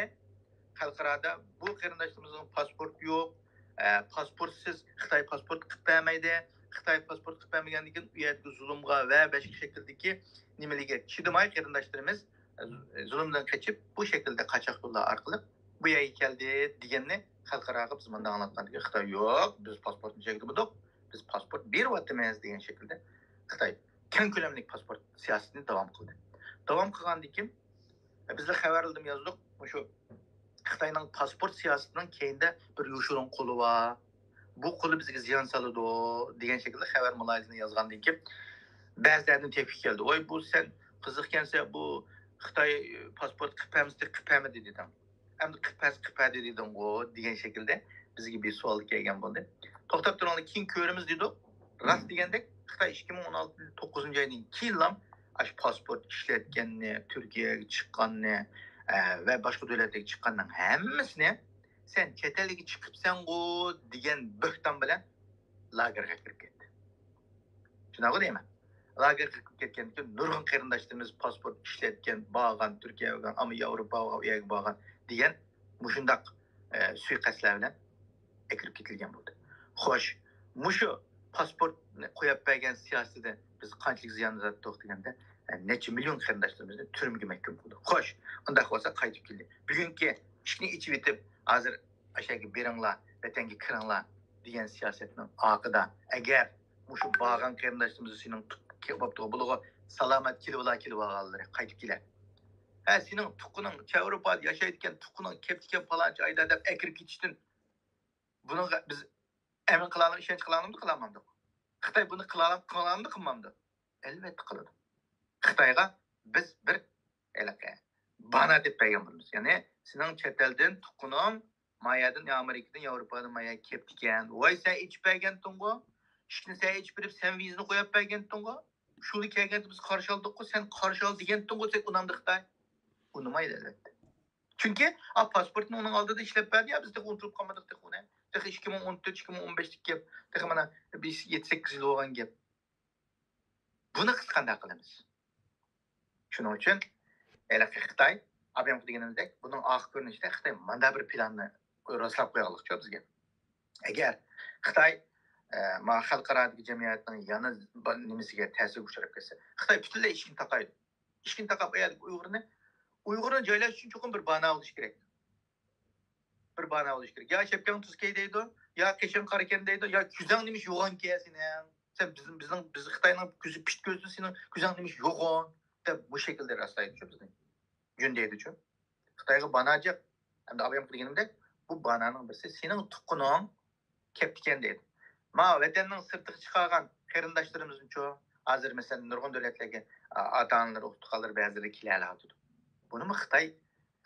خەلقئارادا بۇ قېرىنداشلىرىمىزنىڭ پاسپورتى يوق، ئە، پاسپورتسىز خىتاي پاسپورت قىلىپ بەرمەيدۇ. خىتاي پاسپورت قىلىپ بەرمىگەندىن كېيىن، ئۇ يەردىكى زۇلۇمغا ۋە باشقا شەكىلدىكى نېمىلىرىگە چىدىماي، قېرىنداشلىرىمىز، ئە، زۇلۇمدىن قېچىپ، بۇ شەكىلدە قاچاق يوللار ئارقىلىق بۇ يەرگە كەلدى دېگەننى خەلقئاراغا بىز مۇنداق ئاڭلاتقاندىكىن، خىتاي، يوق، بىز پاسپورتنى چەكلىمىدۇق، بىز پاسپورت بېرىۋاتىمىز دېگەن شەكىلدە خىتاي كەڭ كۆلەملىك پاسپورت سىياسىتىنى داۋام قىلدى. داۋام قىلغاندىن كېيىن، بىزلەر خەۋەردىمۇ يازدۇق، مۇشۇ خىتاينىڭ پاسپورت سىياسىتىنىڭ كەينىدە بىر يوشۇرۇن قولى بار، بۇ قولى بىزگە زىيان سالىدۇ دېگەن شەكىلدە خەۋەر مۇلاھىزىنى يازغاندىن كېيىن، بەزىلەردىن تېلېفون كەلدى، ۋاي، بۇ سەن قىزىقكەنسەن، بۇ خىتاي پاسپورت قىلىپ بەرمىسە قىلىپ بەرمىدى دېدىڭ. ئەمدى قىلىپ بەرسە قىلىپ بەردى دېدىڭغۇ دېگەن شەكىلدە بىزگە بىر سوئال كەلگەن بولدى. توختاپ تۇرۇڭلار، كېيىن كۆرىمىز دېدۇق. راست دېگەندەك، خىتاي ئىككى مىڭ ئون ئالتىنچى توققۇزىنچى ئايدىن كېيىنلا ئاشۇ پاسپورت ئىشلەتكەننى، تۈركىيەگە چىققاننى، ئە، ۋە باشقا دۆلەتلەرگە چىققاننىڭ ھەممىسىنى سەن چەت ئەلگە چىقىپسەنغۇ دېگەن بۆھتان بىلەن لاگېرغا كىرىپ كەتتى. شۇنداقغۇ دەيمەن. لاگېرغا كىرىپ كەتكەندىن كېيىن نۇرغۇن قېرىنداشلىرىمىز پاسپورت ئىشلەتكەن، بارغان، تۈركىيەگە بارغان، ئامما ياۋروپا ئۇ يەرگە بارغان دېگەن مۇشۇنداق، ئە، سۇيىقەستلەر بىلەن ئەكىرىپ كېتىلگەن بولدى. خوش، مۇشۇ پاسپورتنى قويۇپ بەرگەن سىياسىتىدە بىز قانچىلىك زىيان ياراتتۇق دېگەندە، ئە، نەچچە مىليون قېرىنداشلىرىمىزنى تۈرمىگە مەھكۇم قىلدۇق. خوش، ئۇنداق بولسا قايتىپ كېلدى. بۈگۈنكى ئىشىكنى ئېچىۋېتىپ، ھازىر ئاشۇ يەرگە بېرىڭلار، ۋەتەنگە كىرىڭلار دېگەن سىياسەتنىڭ ئارقىدا، ئەگەر مۇشۇ بارغان قېرىنداشلىرىمىز سېنىڭ تۇغ-، كېلىپ بولىدىغۇ، سالامەت كېلىۋالا، كېلىۋالغانلىرى قايتىپ كېلەر. ھە، سېنىڭ تۇغقىنىڭ ئاۋروپادا ياشايدىكەن، تۇغقىنىڭ كەپتىكەن پالانچى ئايدا دەپ ئەكىرىپ كېتىشتىن بۇنىڭغا بىز ئەمىن قىلالام، ئىشەنچ قىلالامدۇ، قىلالمامدۇ؟ خىتاي بۇنى قىلالام-، قىلالامدۇ، قىلمامدۇ؟ ئەلۋەتتە قىلىدۇ. خىتايغا بىز بىر ھېلىقى بانا دەپ بەرگەن بولىمىز. يەنى سېنىڭ چەت ئەلدىن تۇغقىنىڭ ما يەردىن، يا ئامېرىكىدىن، يا ياۋروپادىن ما يەرگە كەپتىكەن. ۋاي، سەن ئېچىپ بەرگەنتىڭغۇ. ئىشىكنى سەن ئېچىپ بېرىپ، سەن ۋىزىنى قويۇپ بەرگەنتىڭغۇ. شۇنى كەلگەندە بىز قارشى ئالدۇققۇ، سەن قارشى ئال دېگەنتىڭغۇ، دەپ ئۇنامدۇ خىتاي؟ ئۇنىمايدۇ، ئەلۋەتتە. چۈنكى، ئا، پاسپورتنى ئۇنىڭ ئالدىدا ئىشلەپ بەردى، يا بىز تېخى ئۇنتۇلۇپ قالمىدۇق تېخى ئۇنى. تېخى ئىككى مىڭ ئون تۆت، ئىككى مىڭ ئون بەشتىكى گەپ. تېخى مانا بىر يەتتە، سەككىز يىل بولغان گەپ. بۇنى قىز قانداق قىلىمىز؟ شۇنىڭ ئۈچۈن ھېلىقى خىتاي، ئابىيامغا دېگىنىمىزدەك، بۇنىڭ ئارقا كۆرۈنۈشىدە خىتاي مانا بىر پىلاننى راسلاپ قويغانلىقچۇ بىزگە. ئەگەر خىتاي، ئە، ما خەلقئارادىكى جەمئىيەتنىڭ يەنە با-، نېمىسىگە، تەسىرگە ئۇچراپ كەتسە، خىتاي پۈتۈنلەي ئىشىكنى تاقايدۇ. ئىشىكنى تاقاپ، ئۇ يەردىكى ئۇيغۇرنى، ئۇيغۇرنى جايلاش ئۈچۈن چوقۇم بىر بانا بولۇشى كېرەك. بىر بانا بولۇشى كېرەك. يا شەپكەڭ تۇز كىي دەيدۇ، يا قېشىڭ قارىكەن دەيدۇ، يا كۆزۈڭ نېمە ئىش يوغانكەن سېنىڭ؟ سەن بىزنىڭ، بىزنىڭ، بىز خىتاينىڭ كۆزى پىت كۆزدۇ، سېنىڭ كۆزۈڭ نېمە ئىش يوغان؟ دەپ بۇ شەكىلدە راسلايدۇچۇ بىزنى. جۈن دەيدۇچۇ. خىتايغا باناجىق. ئەمدى ئابايام دېگىنىمدەك، بۇ بانانىڭ بىرسى سېنىڭ تۇغقىنىڭ كەپتىكەن دەيدۇ. ما ۋەتەننىڭ سىرتىغا چىقارغان قېرىنداشلىرىمىزنىچۇ؟ ھازىر مەسىلەن نۇرغۇن دۆلەتلەرگە ئاتا ئانىلىرى، ئۇتۇقانلىرى بەزىلىرى كېلەلەيۋاتىدۇ. بۇنىمۇ خىتاي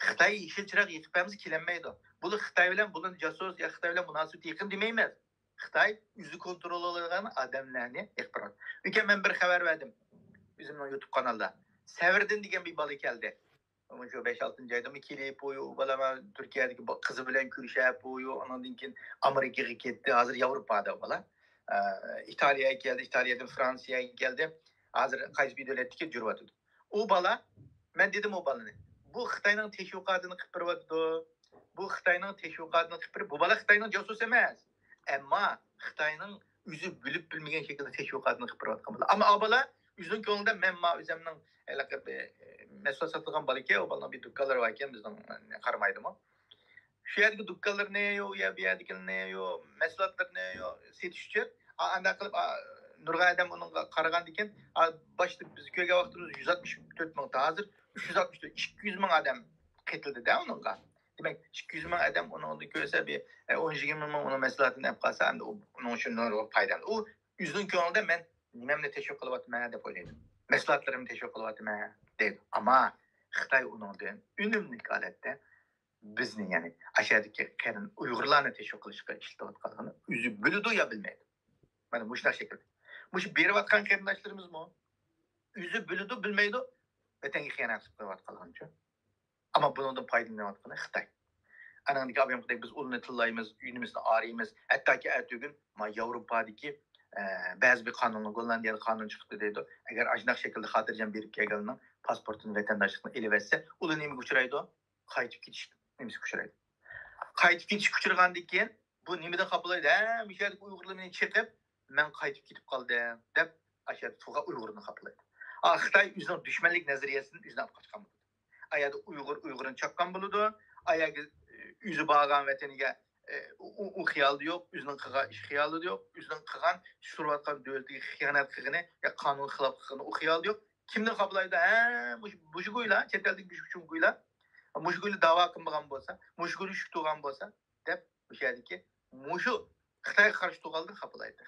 خىتاي يېشىل چىراغ يېقىپ بەرمىسە كېلەلمەيدۇ. بۇلار خىتاي بىلەن بۇلارنى جاسۇس يا خىتاي بىلەن مۇناسىۋىتى يېقىن دېمەيمىز. خىتاي ئۆزى كونترول قىلىدىغان ئادەملەرنى يېقىپ بېرىدۇ. ئۆكەم، مەن بىر خەۋەر بەردىم ئۆزۈمنىڭ يۇتۇب قانالدا. سەۋردىن دېگەن بىر بالا كەلدى. شۇ بەش ئالتىنچى ئايدىمۇ كېلىپ، ئۇ بالا تۈركىيەدىكى قىزى بىلەن كۆرۈشۈپ، ئۇ ئاندىن كېيىن ئامېرىكىغا كەتتى. ھازىر ياۋروپادا بالا. ئىتالىيەگە كەلدى، ئىتالىيەدىن فرانسىيەگە كەلدى. ھازىر قايسى بىر دۆلەتتىكى يۈرۈۋاتىدۇ. ئۇ بالا، مەن دېدىم ئۇ بالىنى، بۇ خىتاينىڭ تەشۋىقاتىنى قىلىپ بېرىۋاتىدۇ. بۇ خىتاينىڭ تەشۋىقاتىنى قىلىپ بېرىپ، بۇ بالا خىتاينىڭ جاسۇسى ئەمەس. ئەمما خىتاينىڭ ئۆزى بىلىپ بىلمىگەن شەكىلدە تەشۋىقاتنى قىلىپ بېرىۋاتقان بالا. ئەمما ئۇ بالا ئۆزىنىڭ كۆڭلىدە مەن ما ئۆزۈمنىڭ ھېلىقى بىر مەھسۇلات ساتىدىغان بالا ئىكەن، ئۇ بالىنىڭ بىر دۇكانلىرى بار ئىكەن، بىزنىڭ قارىمايدىمۇ. شۇ يەردىكى دۇكانلىرىنى يو، يا بۇ يەردىكىنى يو، مەھسۇلاتلىرىنى يو سېتىش ئۈچۈن ئانداق قىلىپ نۇرغۇن ئادەم ئۇنىڭغا قارىغاندىكىن، باشتا بىز كۆرگەن ۋاقتىمىزدا يۈز ئاتمىش تۆت مىڭ، ھازىر ئۈچ يۈز ئاتمىش تۆت، ئىككى يۈز مىڭ ئادەم قېتىلدىدە ئۇنىڭغا. دېمەك، ئىككى يۈز مىڭ ئادەم ئۇنىڭدا كۆرسە، بىر ئون يىگىرمە مىڭ ئۇنىڭ مەھسۇلاتىنى ئېلىپ قالسا، ئەمدى ئۇنىڭ ئۈچۈن نۇرغۇن پايدا. ئۇ ئۆزىنىڭ كۆڭلىدە مەن نېمەمنى تەشۋىق قىلىۋاتىمەن دەپ ئويلايدۇ. مەھسۇلاتلىرىمنى تەشۋىق قىلىۋاتىمەن دەيدۇ. ئەمما خىتاي ئۇنىڭدىن ئۈنۈملۈك ھالەتتە بىزنى، يەنى ئاشۇ يەردىكى قېرىن ئۇيغۇرلارنى تەشۋىق قىلىشقا ئىشلىتىۋاتقانلىقىنى ئۆزى بىلىدۇ يا بىلمەيدۇ. مانا مۇشۇنداق شەكىلدە. مۇشۇ بېرىۋاتقان قېرىنداشلىرىمىزمۇ ئۆزى بىلىدۇ، بىلمەيدۇ، ۋەتەنگە خىيانەت قىلىپ قويۇۋاتقانلىقىنى. ئەمما بۇنىڭدىن پايدىلىنىۋاتقىنى خىتاي. ئانىڭدىكى ئابايامقىدەك بىز ئۇلىنى تىللايمىز، ئۈنىمىزنى ئارىيمىز. ھەتتاكى ئەتىگۈن ما ياۋروپادىكى، ئە، بەزى بىر قانۇننى، گوللاندىيەدە قانۇن چىقتى دەيدۇ. ئەگەر ئاشۇنداق شەكىلدە خاتىرجەم بېرىپ كەلگەننىڭ پاسپورتىنى، ۋەتەنداشلىقنى ئېلىۋەتسە، ئۇلار نېمىگە ئۇچرايدۇ؟ قايتىپ كېتىش نېمىسىگە ئۇچرايدۇ. قايتىپ كېتىشكە ئۇچرىغاندىن كېيىن، بۇ نېمىدىن خاپىلايدۇ؟ ھە، مۇشۇ يەردىكى ئۇيغۇرلار مېنى چېقىپ، مەن قايتىپ كېتىپ قالدىم دەپ، ئاشۇ يەردە تۇرغان ئۇيغۇرنى خاپىلايدۇ. ئا، خىتاي ئۆزىنىڭ دۈشمەنلىك نەزەرىيەسىدىن ئۆزىنى ئاپ قاچقان بولىدۇ. ئا يەردە ئۇيغۇر ئۇيغۇرنى چاققان بولىدۇ. ئا يەرگە، ئۆزى بارغان ۋەتىنىگە، ئۇ، ئۇ، ئۇ خىيالىدا يوق، ئۆزىنىڭ قىلغان ئىش خىيالىدا يوق، ئۆزىنىڭ قىلغان، سۈرۈۋاتقان دۆلىتىگە خىيانەت قىلغىنى يا قانۇن خىلاپ قىلغىنى ئۇ خىيالىدا يوق. كىمنى خاپىلايدۇ؟ ھە، مۇشۇ، مۇشۇ گۇيلا، چەت ئەلدىكى مۇشۇ گۇيلا. مۇشۇ گۇيلا داۋا قىلمىغان بولسا، مۇشۇ گۇيلا شۈك تۇرغان بولسا، دەپ مۇشۇ يەردىكى مۇشۇ خىتايغا قارشى تۇرغانلىرىنى خاپىلايدۇ.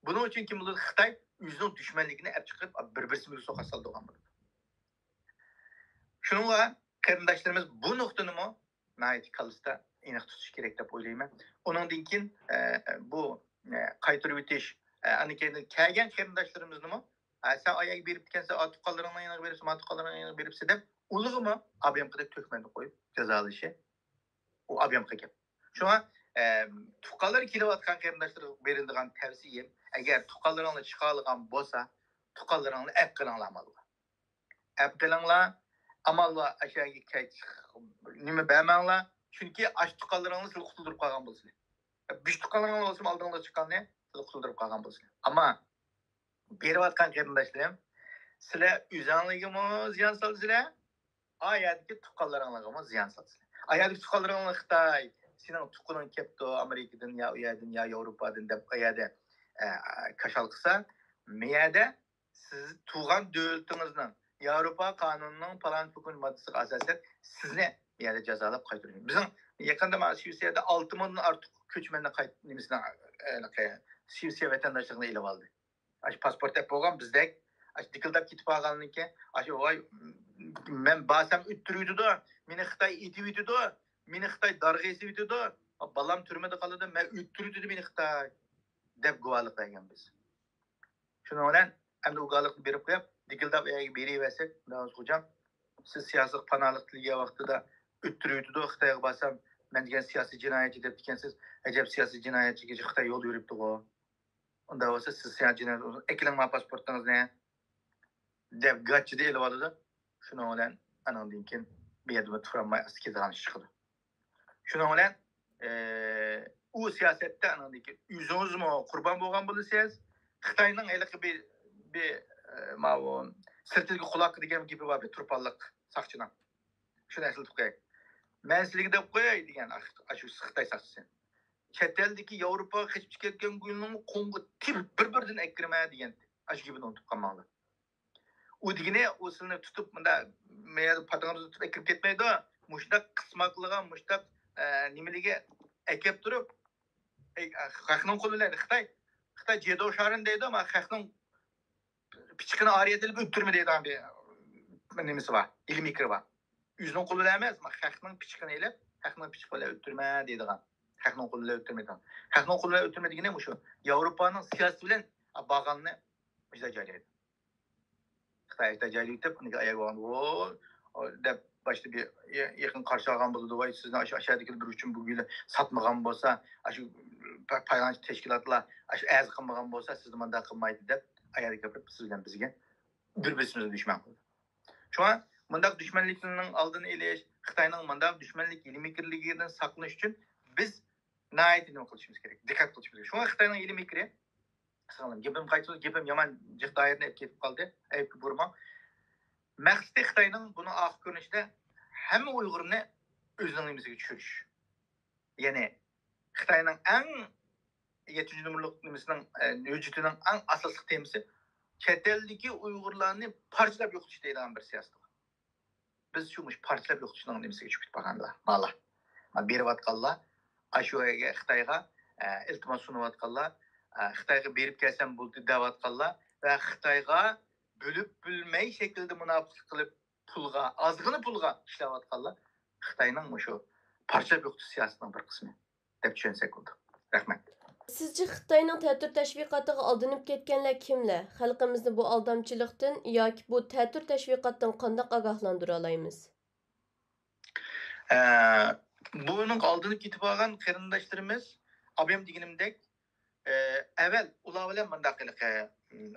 بۇنىڭ ئۈچۈن كىم بولىدۇ؟ خىتاي ئۆزىنىڭ دۈشمەنلىكىنى ئەپ چىقىرىپ، بىر-بىرسى بىلەن سوقا سالىدىغان بولىدۇ. شۇنىڭغا قېرىنداشلىرىمىز بۇ نۇقتىنىمۇ ناھايىتى كاللىسىدا ئېنىق تۇتۇش كېرەك دەپ ئويلايمەن. ئۇنىڭدىن كېيىن، ئە، بۇ، ئە، قايتۇرۇۋېتىش، ئە، ئاندىن كېيىن كەلگەن قېرىنداشلىرىمىزنىمۇ، ئە، سەن ئاياغ بېرىپتىكەنسەن، ئا، تۇغقانلىرىڭنىڭ يېنىغا بېرىپسەن، ما تۇغقانلىرىڭنىڭ يېنىغا بېرىپسەن دەپ، ئۇلىغىمۇ ئابىيامقىدەك تۆھمەتنى قويۇپ جازالىشى، ئۇ ئابىيامقا گەپ. شۇڭا، ئە، تۇغقانلىرى كېلىۋاتقان قېرىنداشلارغا بېرىدىغان تەۋسىيەم، ئەگەر تۇغقانلىرىڭلار چىقالىغان بولسا، تۇغقانلىرىڭلارنى ئەپ قىلىڭلار ئامالغا. ئەپ قىلىڭلار، ئامال بار، ئاشۇ يەرگە كەچ-، نېمە بەرمەڭلار. چۈنكى ئاشۇ تۇغقانلىرىڭلار سىلى قۇتۇلدۇرۇپ قالغان بولسىلى. بىش تۇغقانلىرىڭلار بولسىمۇ ئالدىڭلارغا چىققاننى سىلى قۇتۇلدۇرۇپ قالغان بولسىلى. ئەمما بېرىۋاتقان قېرىنداشلىرىم، سىلەر ئۆزۈڭلارگىمۇ زىيان سالىسىلەر، ئا يەردىكى تۇغقانلىرىڭلارغىمۇ زىيان سالىسىلەر. ئا يەردىكى تۇغقانلىرىڭلار خىتاي، سېنىڭ تۇغقىنىڭ كەپتۇ ئامېرىكىدىن يا ئۇ يەردىن يا ياۋروپادىن دەپ ئا يەردە، ئە، كاشال قىلسا، مە يەردە سىز تۇغان دۆلىتىڭىزنىڭ ياۋروپا قانۇنىنىڭ پالان پۇكۇن ماددىسىغا ئاساسەن سىزنى بۇ يەردە جازالاپ قايتۇرىدۇ. بىزنىڭ يېقىندا مانا شىۋېتسىيەدە ئالتە مىڭدىن ئارتۇق كۆچمەننى قايت-، نېمىسىنىڭ، ئە، شىۋېتسىيە ۋەتەنداشلىقىنى ئېلىۋالدى. ئاشۇ پاسپورت ئەپ بولغان بىزدەك، ئاشۇ دىكىلداپ كېتىپ قالغاندىن كېيىن، ئاشۇ، ۋاي، مەن بارسام ئۆتتۈرۈۋېتىدۇ، مېنى خىتاي ئېتىۋېتىدۇ، مېنى خىتاي دارغا ئېسىۋېتىدۇ، بالام تۈرمىدە قالىدۇ، مەن ئۆتتۈرۈۋېتىدۇ مېنى خىتاي، دەپ گۇۋاھلىق بەرگەن بىز. شۇنىڭ بىلەن ئەمدى ئۇ گۇۋاھلىقنى بېرىپ قويۇپ، دىكىلداپ ئەگەر بېرىۋەرسەك، مۇنداق خوجام، سىز سىياسىي پاناھلىق تىلىگەن ۋاقتىدا ئۆتتۈرۈۋېتىدۇ، خىتايغا بارسام، مەن دېگەن سىياسىي جىنايەتچى دەپتىكەنسىز، ئەجەب سىياسىي جىنايەتچىگە خىتاي يول بېرىپتىغۇ. ئۇنداق بولسا سىز سىياسىي جىنايەت، ئەكېلىڭ ماڭا پاسپورتىڭىزنى، دەپ گاچچىدا ئېلىۋالىدۇ. شۇنىڭ بىلەن ئانىڭدىن كېيىن بۇ يەردىمۇ تۇرالماي ئاستا كېتىدىغان ئىش چىقىدۇ. شۇنىڭ بىلەن، ئە، ئۇ سىياسەتتە ئانىڭدىن كېيىن ئۆزىڭىزمۇ قۇربان بولغان بولىسىز. خىتاينىڭ ھېلىقى بىر، بىر، ئە، ماۋۇ سىرتىدىكى قۇلاق دېگەن گېپى بار، بىر تۇرپانلىق ساقچىنىڭ. شۇنى ئەسلىتىپ قوياي. مەن سىلىگە دەپ قوياي دېگەن، ئاشۇ خىتاي ساقچىسى. چەت ئەلدىكى ياۋروپاغا قېچىپ كەتكەن گۈلنىڭ قوڭغا تېپىپ بىر-بىرىدىن ئەكىرىمە دېگەن. ئاشۇ گېپىنى ئۇنتۇپ قالماڭلار. ئۇ دېگىنى، ئۇ سىلىنى تۇتۇپ، مۇنداق مەيەردە پاتىڭىزنى تۇتۇپ ئەكىرىپ كەتمەيدۇ. مۇشۇنداق قىسماقلىغان، مۇشۇنداق نېمىلىگە ئەكەپ تۇرۇپ، خەقنىڭ قولى بىلەن خىتاي، خىتاي جېدوشارىن دەيدۇ، ئەمما خەقنىڭ پىچىقىنى ئارىيەت ئېلىپ ئۆتتۈرمە دەيدىغان بىر نېمىسى بار، ئىلمىي پىكرى بار. ئۆزىنىڭ قولى بىلەن ئەمەس، خەقنىڭ پىچىقىنى ئېلىپ، خەقنىڭ پىچىقى بىلەن ئۆتتۈرمە دەيدىغان. خەقنىڭ قولى بىلەن ئۆتتۈرمەيدىغان. خەقنىڭ قولى بىلەن ئۆتتۈرمە دېگىنى مۇشۇ. ياۋروپانىڭ سىياسىتى بىلەن باغلاننى مۇشۇنداق جايلايدۇ. خىتاي، خىتاي جايلايتىپ، ئۇنىڭ ئاياغى بولغان، ۋو، دەپ باشتا بىر يېقىن قارشى ئالغان بولىدۇ. ۋاي، سىزنى ئاشۇ ئاشادىكى بىر ئۇچۇن بۇ يىل ساتمىغان بولسا، ئاشۇ پايلانچى تەشكىلاتلار ئاشۇ ئەزا قىلمىغان بولسا، سىزنى مۇنداق قىلمايدۇ دەپ ئاياغدا گەپلەپ، سىز بىلەن بىزگە بىر-بىرىمىزنى دۈشمەن قىلدى. شۇڭا مۇنداق دۈشمەنلىكنىڭ ئالدىنى ئېلىش، خىتاينىڭ مۇنداق دۈشمەنلىك ھىيلە-مىكىرلىكىدىن ساقلىنىش ئۈچۈن بىز ناھايىتى نېمە قىلىشىمىز كېرەك؟ دىققەت قىلىشىمىز كېرەك. شۇڭا خىتاينىڭ ھىيلە-مىكرى، قىسقىلىم، گېپىم قايتىدۇ، گېپىم يامان جىق دائىرىنى ئېلىپ كېتىپ قالدى. ئەيىبكە بۇرىماڭ. مەقسىتى خىتاينىڭ بۇنىڭ ئاخىر كۆرۈنۈشىدە ھەممە ئۇيغۇرنى ئۆزىنىڭ نېمىسىگە چۈشۈرۈش. يەنى خىتاينىڭ ئەڭ يەتتىنچى نومۇرلۇق نېمىسىنىڭ، ئە، ھۆججىتىنىڭ ئەڭ ئاساسلىق تېمىسى چەت ئەلدىكى ئۇيغۇرلارنى پارچىلاپ يوقىتىش دەيدىغان بىر سىياسىتى بار. بىز شۇ مۇشۇ پارچىلاپ يوقىتىشنىڭ نېمىسىگە چۆكۈپ بارغاندا، مالا. بېرىۋاتقانلار، ئاشۇ يەرگە خىتايغا، ئە، ئىلتىماس سۇنۇۋاتقانلار، ئە، خىتايغا بېرىپ كەلسەم بولدى دەۋاتقانلار ۋە خىتايغا بۆلۈپ بۆلمەي شەكىلدە مۇناپىقلىق قىلىپ، پۇلغا، ئازغىنا پۇلغا ئىشلەۋاتقانلار خىتاينىڭ مۇشۇ پارچىلاپ يوقىتىش سىياسىتىنىڭ بىر قىسمى دەپ چۈشەنسەك بولىدۇ. رەھمەت. سىزچە خىتاينىڭ تەتۈر تەشۋىقاتىغا ئالدىنىپ كەتكەنلەر كىملەر؟ خەلقىمىزنى بۇ ئالدامچىلىقتىن ياكى بۇ تەتۈر تەشۋىقاتتىن قانداق ئاگاھلاندۇرالايمىز؟ ئە، بۇنىڭغا ئالدىنىپ كېتىپ قالغان قېرىنداشلىرىمىز، ئابايام دېگىنىمدەك، ئە، ئەۋۋەل ئۇلار بىلەن مۇنداق ھېلىقى،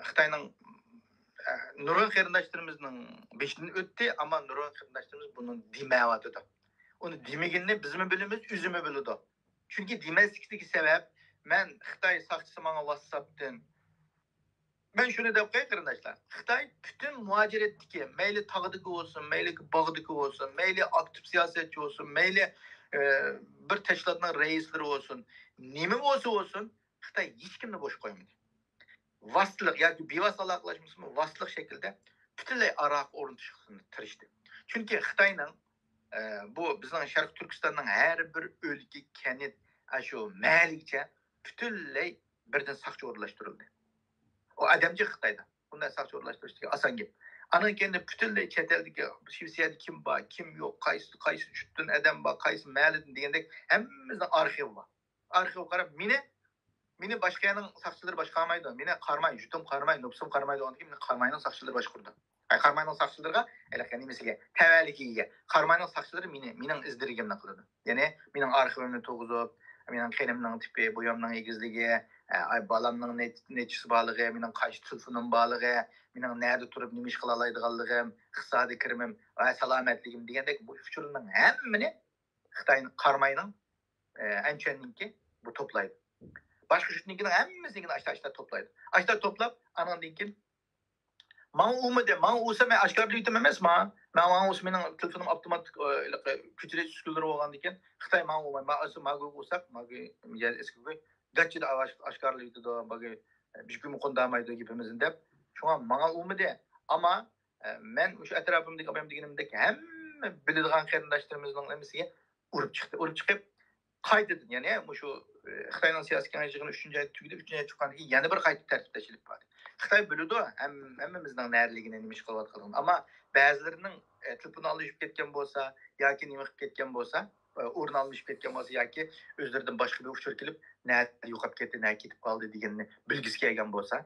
خىتاينىڭ، ئە، نۇرغۇن قېرىنداشلىرىمىزنىڭ بېشىدىن ئۆتتى، ئەمما نۇرغۇن قېرىنداشلىرىمىز بۇنى دېمەيۋاتىدۇ. ئۇنى دېمىگىنىنى بىزمۇ بىلىمىز، ئۆزىمۇ بىلىدۇ. چۈنكى دېمەسلىكىدىكى سەۋەب، مەن خىتاي ساقچىسى ماڭا ۋاتساپتىن، مەن شۇنى دەپ قوياي قېرىنداشلار، خىتاي پۈتۈن مۇھاجىرەتتىكى، مەيلى تاغدىكى بولسۇن، مەيلى باغدىكى بولسۇن، مەيلى ئاكتىپ سىياسەتچى بولسۇن، مەيلى، ئە، بىر تەشكىلاتنىڭ رەئىسلىرى بولسۇن، نېمە بولسا بولسۇن، خىتاي ھېچكىمنى بوش قويمىدى. ۋاسىتىلىق ياكى بىۋاسىتە ئالاقىلاشمىسىمۇ، ۋاسىتىلىق شەكىلدە پۈتۈنلەي ئاراغا ئورنىتىشقا تىرىشتى. چۈنكى خىتاينىڭ، ئە، بۇ بىزنىڭ شەرقىي تۈركىستاننىڭ ھەر بىر ئۆلكە، كەنت، ئاشۇ مەھەللىگىچە پۈتۈنلەي بىردىن ساقچى ئورۇنلاشتۇرۇلدى. ئۇ ئادەمچە خىتايدا بۇنداق ساقچى ئورۇنلاشتۇرۇش دېگەن ئاسان گەپ. ئانان كېيىن پۈتۈنلەي چەت ئەلدىكى شىۋېتسىيەدە كىم بار، كىم يوق، قايسى، قايسى جۇتتىن ئادەم بار، قايسى مەھەللىدىن دېگەندەك ھەممىمىزنىڭ ئارخىۋى بار. ئارخىۋغا قاراپ، مېنى، مېنى باشقا يەرنىڭ ساقچىلىرى باشقارمايدۇ. مېنى قاراماي، جۇتۇم قاراماي، نوپۇسۇم قارامايدۇ. ئاندىن كېيىن مېنى قاراماينىڭ ساقچىلىرى باشقۇرىدۇ. ئاي، قاراماينىڭ ساقچىلىرىغا، ھېلىقى نېمىسىگە، تەۋەلىكىگە، قاراماينىڭ ساقچىلىرى مېنى، مېنىڭ ئىز دېرىكىمنى قىلىدۇ. يەنى مېنىڭ ئارخىۋىمنى تۇرغۇزۇپ، مېنىڭ قېنىمنىڭ تىپى، بويامنىڭ ئېگىزلىكى، ئە، ئاي، بالامنىڭ نەچ-، نەچچىسى بارلىقى، مېنىڭ قايسى تېلېفونۇم بارلىقى، مېنىڭ نەدە تۇرۇپ نېمە ئىش قىلالايدىغانلىقىم، ئىقتىسادىي كىرىمىم ۋە سالامەتلىكىم دېگەندەك بۇ ئۇچۇرلارنىڭ ھەممىنى خىتاي قاراماينىڭ، ئە، ئەنچۈەننىڭكى بۇ توپلايدۇ. باشقا جۇتنىڭكىنىڭ ھەممىسىنىڭكىنى ئاشتا-ئاشتا توپلايدۇ. ئاشتا توپلاپ، ئانىڭدىن كېيىن ماڭا ئۇرمىدى. ماڭا ئۇرسا، مەن ئاشكارىلايتتىم ئەمەسما؟ ماڭا، ماڭا ئۇرسا، مېنىڭ تېلېفونۇم ئاپتوماتىك، ئە، ھېلىقى كۆچۈرۈش ئۈسكۈنىلىرى بولغاندىكىن، خىتاي ماڭا ئۇرماي. ماڭا ئۇرسا، ماگۇ ئۇرساق، ماگۇ يەر ئېسكىگۇ گاچچىدا ئاش-، ئاشكارىلايدۇ، ماگۇ بىر كۈنمۇ قوندامايدۇ گېپىمىزنى دەپ. شۇڭا ماڭا ئۇرمىدى. ئەمما، ئە، مەن مۇشۇ ئەتراپىمدىكى ئابايام دېگىنىمدەك ھەممە بىلىدىغان قېرىنداشلىرىمىزنىڭ ھەممىسىگە ئۇرۇپ چىقتى. ئۇرۇپ چىقىپ، قايتىدىن، يەنى مۇشۇ، ئى، خىتاينىڭ سىياسىي كېڭەشى يىغىنى ئۈچىنچى ئايدا تۈگىدى، ئۈچىنچى ئايدا چىققاندىن كېيىن يەنە بىر قايتا تەرتىپ تەشكىل قىلىپ باردى. خىتاي بىلىدۇ ھەم-، ھەممىمىزنىڭ نەدىلىكىنى، نېمە ئىش قىلىۋاتقانلىقىنى. ئەمما بەزىلىرىنىڭ، ئى، تېلېفونى ئالمىشىپ كەتكەن بولسا ياكى نېمە قىلىپ كەتكەن بولسا، ئى، ئورنى ئالمىشىپ كەتكەن بولسا ياكى ئۆزلىرىدىن باشقا بىر ئۇچۇر كېلىپ، نەدە يوقاپ كەتتى، نەگە كېتىپ قالدى دېگەننى بىلگۈسى كەلگەن بولسا،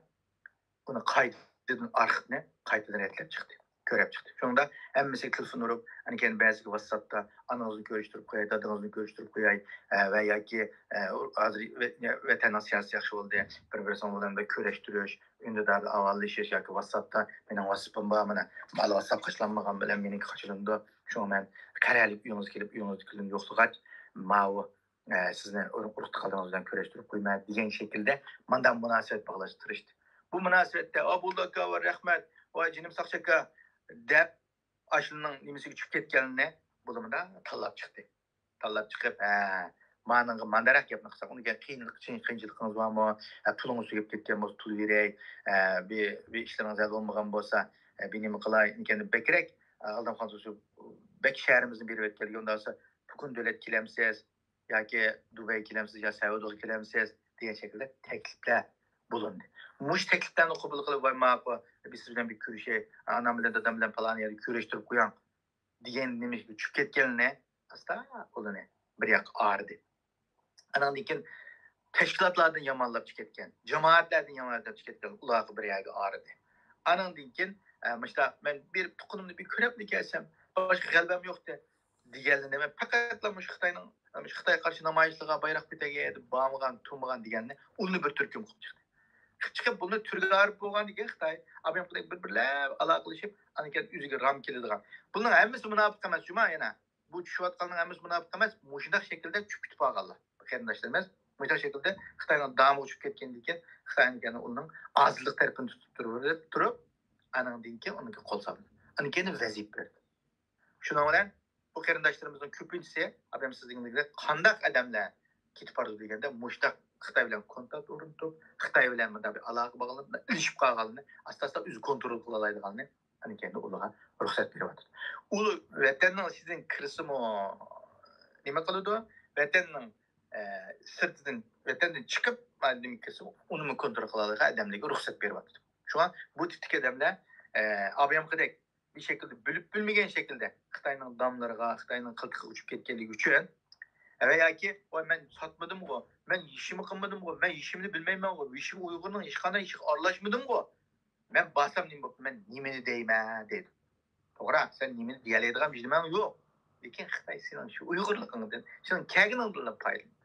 ئۇنى قايتىدىن ئارخىپنى قايتىدىن رەتلەپ چىقتى، كۆرۈپ چىقتى. شۇنىڭدا ھەممىسىگە تېلېفون ئۇرۇپ، ئاندىن كېيىن بەزىگە ۋاتساپتا ئانىڭىزنى كۆرۈشتۈرۈپ قوياي، دادىڭىزنى كۆرۈشتۈرۈپ قوياي، ئە، ۋە ياكى، ئە، ھازىر ۋە-، ۋەتەننىڭ سىياسىتى ياخشى بولدى، بىر-بىرسىنىڭ بىلەن بىر كۆرۈشتۈرۈش، ئۈندىداردا ئاۋارىلىشىش ياكى ۋاتساپتا مېنىڭ ۋاتساپىم بار، مانا، مانا ۋاتساپ قاچىلانمىغان بىلەن مېنىڭكى قاچىلىنىدۇ. شۇڭا مەن قەرەلىك ئۆيىڭىزگە كېلىپ، ئۆيىڭىزدىكىلەرنى يوقلىغاچ، ماۋۇ ئە، سىزنى ئۇرۇق-تۇغقانلىرىڭىز بىلەن كۆرۈشتۈرۈپ قويىمەن دېگەن شەكىلدە مانداق مۇناسىۋەت باغلاشقا تىرىشتى. بۇ مۇناسىۋەتتە، ئا، بولدى ئاكا، ۋە رەھمەت، ۋاي جېنىم ساقچى ئاكا دەپ، ئاشۇنىڭ نېمىسىگە چۈشۈپ كەتكەنلىرىنى بۇلىمۇدا تاللاپ چىقتى. تاللاپ چىقىپ، ھە، مانىڭغا مانداراق گەپنى قىلساق، ئۇنىڭ قىيىنلىق، قىيىنچىلىقىڭىز بارمۇ؟ ھە، پۇلىڭىز تۈگەپ كەتكەن بولسا، پۇل بېرەي. ھە، بىر، بىر ئىشلىرىڭىز ھەل بولمىغان بولسا، ھە، بىر نېمە قىلاي؟ ئىنكەندە بەكرەك، ئە، ئالدام خان سوسۇ بەك شەھىرىمىزنى بېرىۋەتكەن. ئۇنداق بولسا پۈتۈن دۆلەت كېلەمسىز ياكى دۇبەيگە كېلەمسىز يا سەئۇدىغا كېلەمسىز دېگەن شەكىلدە تەكلىپلەر بولۇندى. مۇشۇ تەكلىپلەرنى قوبۇل قىلىپ، ۋاي ماقۇل، بىز سىز بىلەن بىر كۆرۈشەي، ئانام بىلەن دادام بىلەن پالان يەردە كۆرۈشتۈرۈپ قويۇڭ دېگەن نېمىشقا چۈشۈپ كەتكەنلىكىنى ئاستا ئۇلىنى بىر ياققا ئايرىدى. ئاناندىن كېيىن تەشكىلاتلاردىن يامانلاپ چىقىۋەتكەن، جامائەتلەردىن يامانلاپ چىقىۋەتكەن، ئۇلارغا بىر يەرگە ئايرىدى. ئاناندىن كېيىن ئە، مۇشۇنداق مەن بېرىپ تۇغقىنىمنى بىر كۆرۈپلا كەلسەم، باشقا غەلىبەم يوقتى دېگەنلىرىنى مەن پەقەتلا مۇشۇ خىتاينىڭ، مۇشۇ خىتايغا قارشى نامايىشلارغا بايراق كۆتەرگەن يەردە بارمىغان، تۇرمىغان دېگەننى ئۇلىنى بىر تۈركۈم قىلىپ چىقتى. چىقىپ بۇنى تۈرگە ئايرىپ بولغاندىن كېيىن خىتاي ئابىيامقىدەك بىر بىرلەپ ئالاقىلىشىپ، ئاندىن كېيىن ئۆزىگە رام كېلىدىغان. بۇنىڭ ھەممىسى مۇناپىق ئەمەس جۇما يەنە. بۇ چۈشۈۋاتقاننىڭ ھەممىسى مۇناپىق ئەمەس، مۇشۇنداق شەكىلدە چۈشۈپ كېتىپ قالغانلار. قېرىنداشلىرىمىز مۇشۇنداق شەكىلدە خىتاينىڭ دامىغا چۈشۈپ كەتكەندىن كېيىن، خىتاينىڭ يەنە ئۇنىڭ ئازلىق تەرىپىنى تۇتۇپ تۇرۇپ، تۇرۇپ، ئانىڭدىن كېيىن ئۇنىڭغا قول سالدى. ئاندىن كېيىن ۋەزىپە بەردى. شۇنىڭ بىلەن بۇ قېرىنداشلىرىمىزنىڭ كۆپىنچىسى، ئادەم سىزدىكىدەك قانداق ئادەملەر كېتىپ بارىدۇ دېگەندە، مۇشۇنداق خىتاي بىلەن كونتاكت ئورنىتىپ، خىتاي بىلەن مۇنداق بىر ئالاقە باغلىنىپ، ئىلىشىپ قالغانلىرىنى ئاستا-ئاستا ئۆزى كونترول قىلالايدىغانلىرىنى ئاندىن كېيىن ئۇلارغا رۇخسەت بېرىۋاتىدۇ. ئۇ ۋەتەننىڭ ئىچىدىن كىرسىمۇ نېمە قىلىدۇ؟ ۋەتەننىڭ، ئە، سىرتىدىن، ۋەتەندىن چىقىپ، نېمە كىرسىمۇ ئۇنىمۇ كونترول قىلالايدىغان ئادەملەرگە رۇخسەت بېرىۋاتىدۇ. شۇڭا بۇ تىپتىكى ئادەملەر، ئە، ئابىيامقىدەك بىر شەكىلدە بىلىپ بىلمىگەن شەكىلدە خىتاينىڭ داملىرىغا، خىتاينىڭ قىلتىقىغا ئۇچۇپ كەتكەنلىكى ئۈچۈن، ۋە ياكى، ۋاي، مەن ساتمىدىمغۇ، مەن يېشىمنى قىلمىدىمغۇ، مەن يېشىمنى بىلمەيمەنغۇ، يېشىم ئۇيغۇرنىڭ ھېچقانداق ئىشىغا ئارىلاشمىدىمغۇ، مەن بارسام نېمە بوپتۇ، مەن نېمىنى دەيمەن دەيدۇ. توغرا، سەن نېمىنى دېيەلەيدىغان ھېچ نېمەڭ يوق. لېكىن خىتاي سېنىڭ شۇ ئۇيغۇرلۇقۇڭدىن، سېنىڭ كەلگىنىڭدىنلا پايدىلىنىدۇ.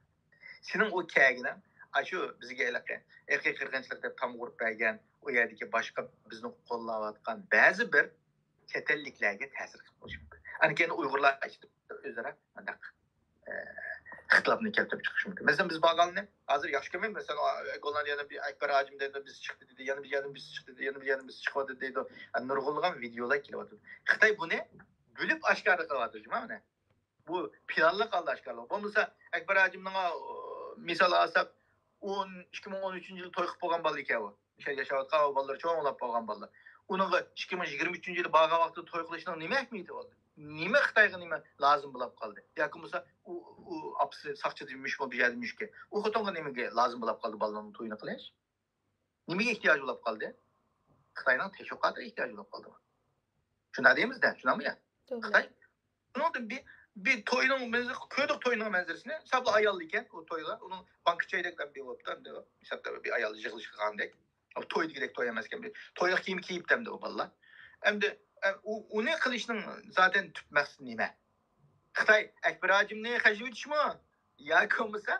سېنىڭ ئۇ كەلگىنىڭ ئاشۇ بىزگە ھېلىقى ئىرقىي قىرغىنچىلىق دەپ تامغا ئۇرۇپ بەرگەن، ئۇ يەردىكى باشقا بىزنى قوللاۋاتقان بەزى بىر چەت ئەللىكلەرگە تەسىر قىلىپ قويۇشى مۇمكىن. ئاندىن كېيىن ئۇيغۇرلار ئىچىدە ئۆزئارا مۇنداق، ئە، ئىختىلاپنى كەلتۈرۈپ چىقىشى مۇمكىن. مەسىلەن، بىز بارغاننى ھازىر ياخشى كۆرمەيمىز. مەسىلەن، گوللاندىيەدىن بىر ئەكبەر ھاجىم دەيدۇ، بىز چىقتى دېدى، يەنە بىر يەردىن بىز چىقتى دېدى، يەنە بىر يەردىن بىز چىقىۋاتىدۇ دەيدۇ. نۇرغۇنلىغان ۋىدېئولار كېلىۋاتىدۇ. خىتاي بۇنى بىلىپ ئاشكارا قىلىۋاتىدۇ، جۇما مانا. بۇ پىلانلىق ھالدا ئاشكارىلىق. بولمىسا ئەكبەر ھاجىمنىڭ، ئا، مىسال ئالساق، ئون، ئىككى مىڭ ئون ئۈچىنچى يىلى توي قىلىپ بولغان بالا ئىكەن ئۇ. مۇشۇ يەردە ياشاۋاتقان ئۇ بالىلىرى چوڭلاپ بولغان بالىلار. ئۇنىڭغا ئىككى مىڭ يىگىرمە ئۈچىنچى يىلى بارغان ۋاقتىدا توي قىلىشنىڭ نېمە ئەھمىيىتى بولدى؟ نېمە خىتايغا نېمە لازىم بولاپ قالدى؟ ياكى بولمىسا ئۇ، ئۇ ئاپىسى ساقچىدىمىشمۇ، بۇ يەردىمىشكى؟ ئۇ خوتۇنغا نېمىگە لازىم بولاپ قالدى بالىنىڭ تويىنى قىلىش؟ نېمىگە ئېھتىياج بولاپ قالدى؟ خىتاينىڭ تەشۋىقاتىغا ئېھتىياج بولاپ قالدى. شۇنداق دەيمىز-دە، شۇنداقمۇ يا؟ توغرا. خىتاي شۇنىڭدىن بىر، بىر توينىڭ، بىز كۆردۇق توينىڭ مەنزىرىسىنى، ساپلا ئايال ئىكەن، ئۇ تويغا، ئۇنىڭ بانكا چەيدەك بىر بوپتۇ، ئەمدى ھېسابتا بىر ئايال يىغىلىش قىلغاندەك. ئۇ توي دېگۈدەك توي ئەمەسكەن، بىر تويلۇق كىيىم كىيىپتۇ ئەمدى ئۇ بالىلار. ئەمدى، ئە، ئۇ، ئۇنى قىلىشنىڭ زاتەن تۈپ مەقسىتى نېمە؟ خىتاي ئەكبەر ھاجىمنى خەجلىۋېتىشمۇ؟ ياكى بولمىسا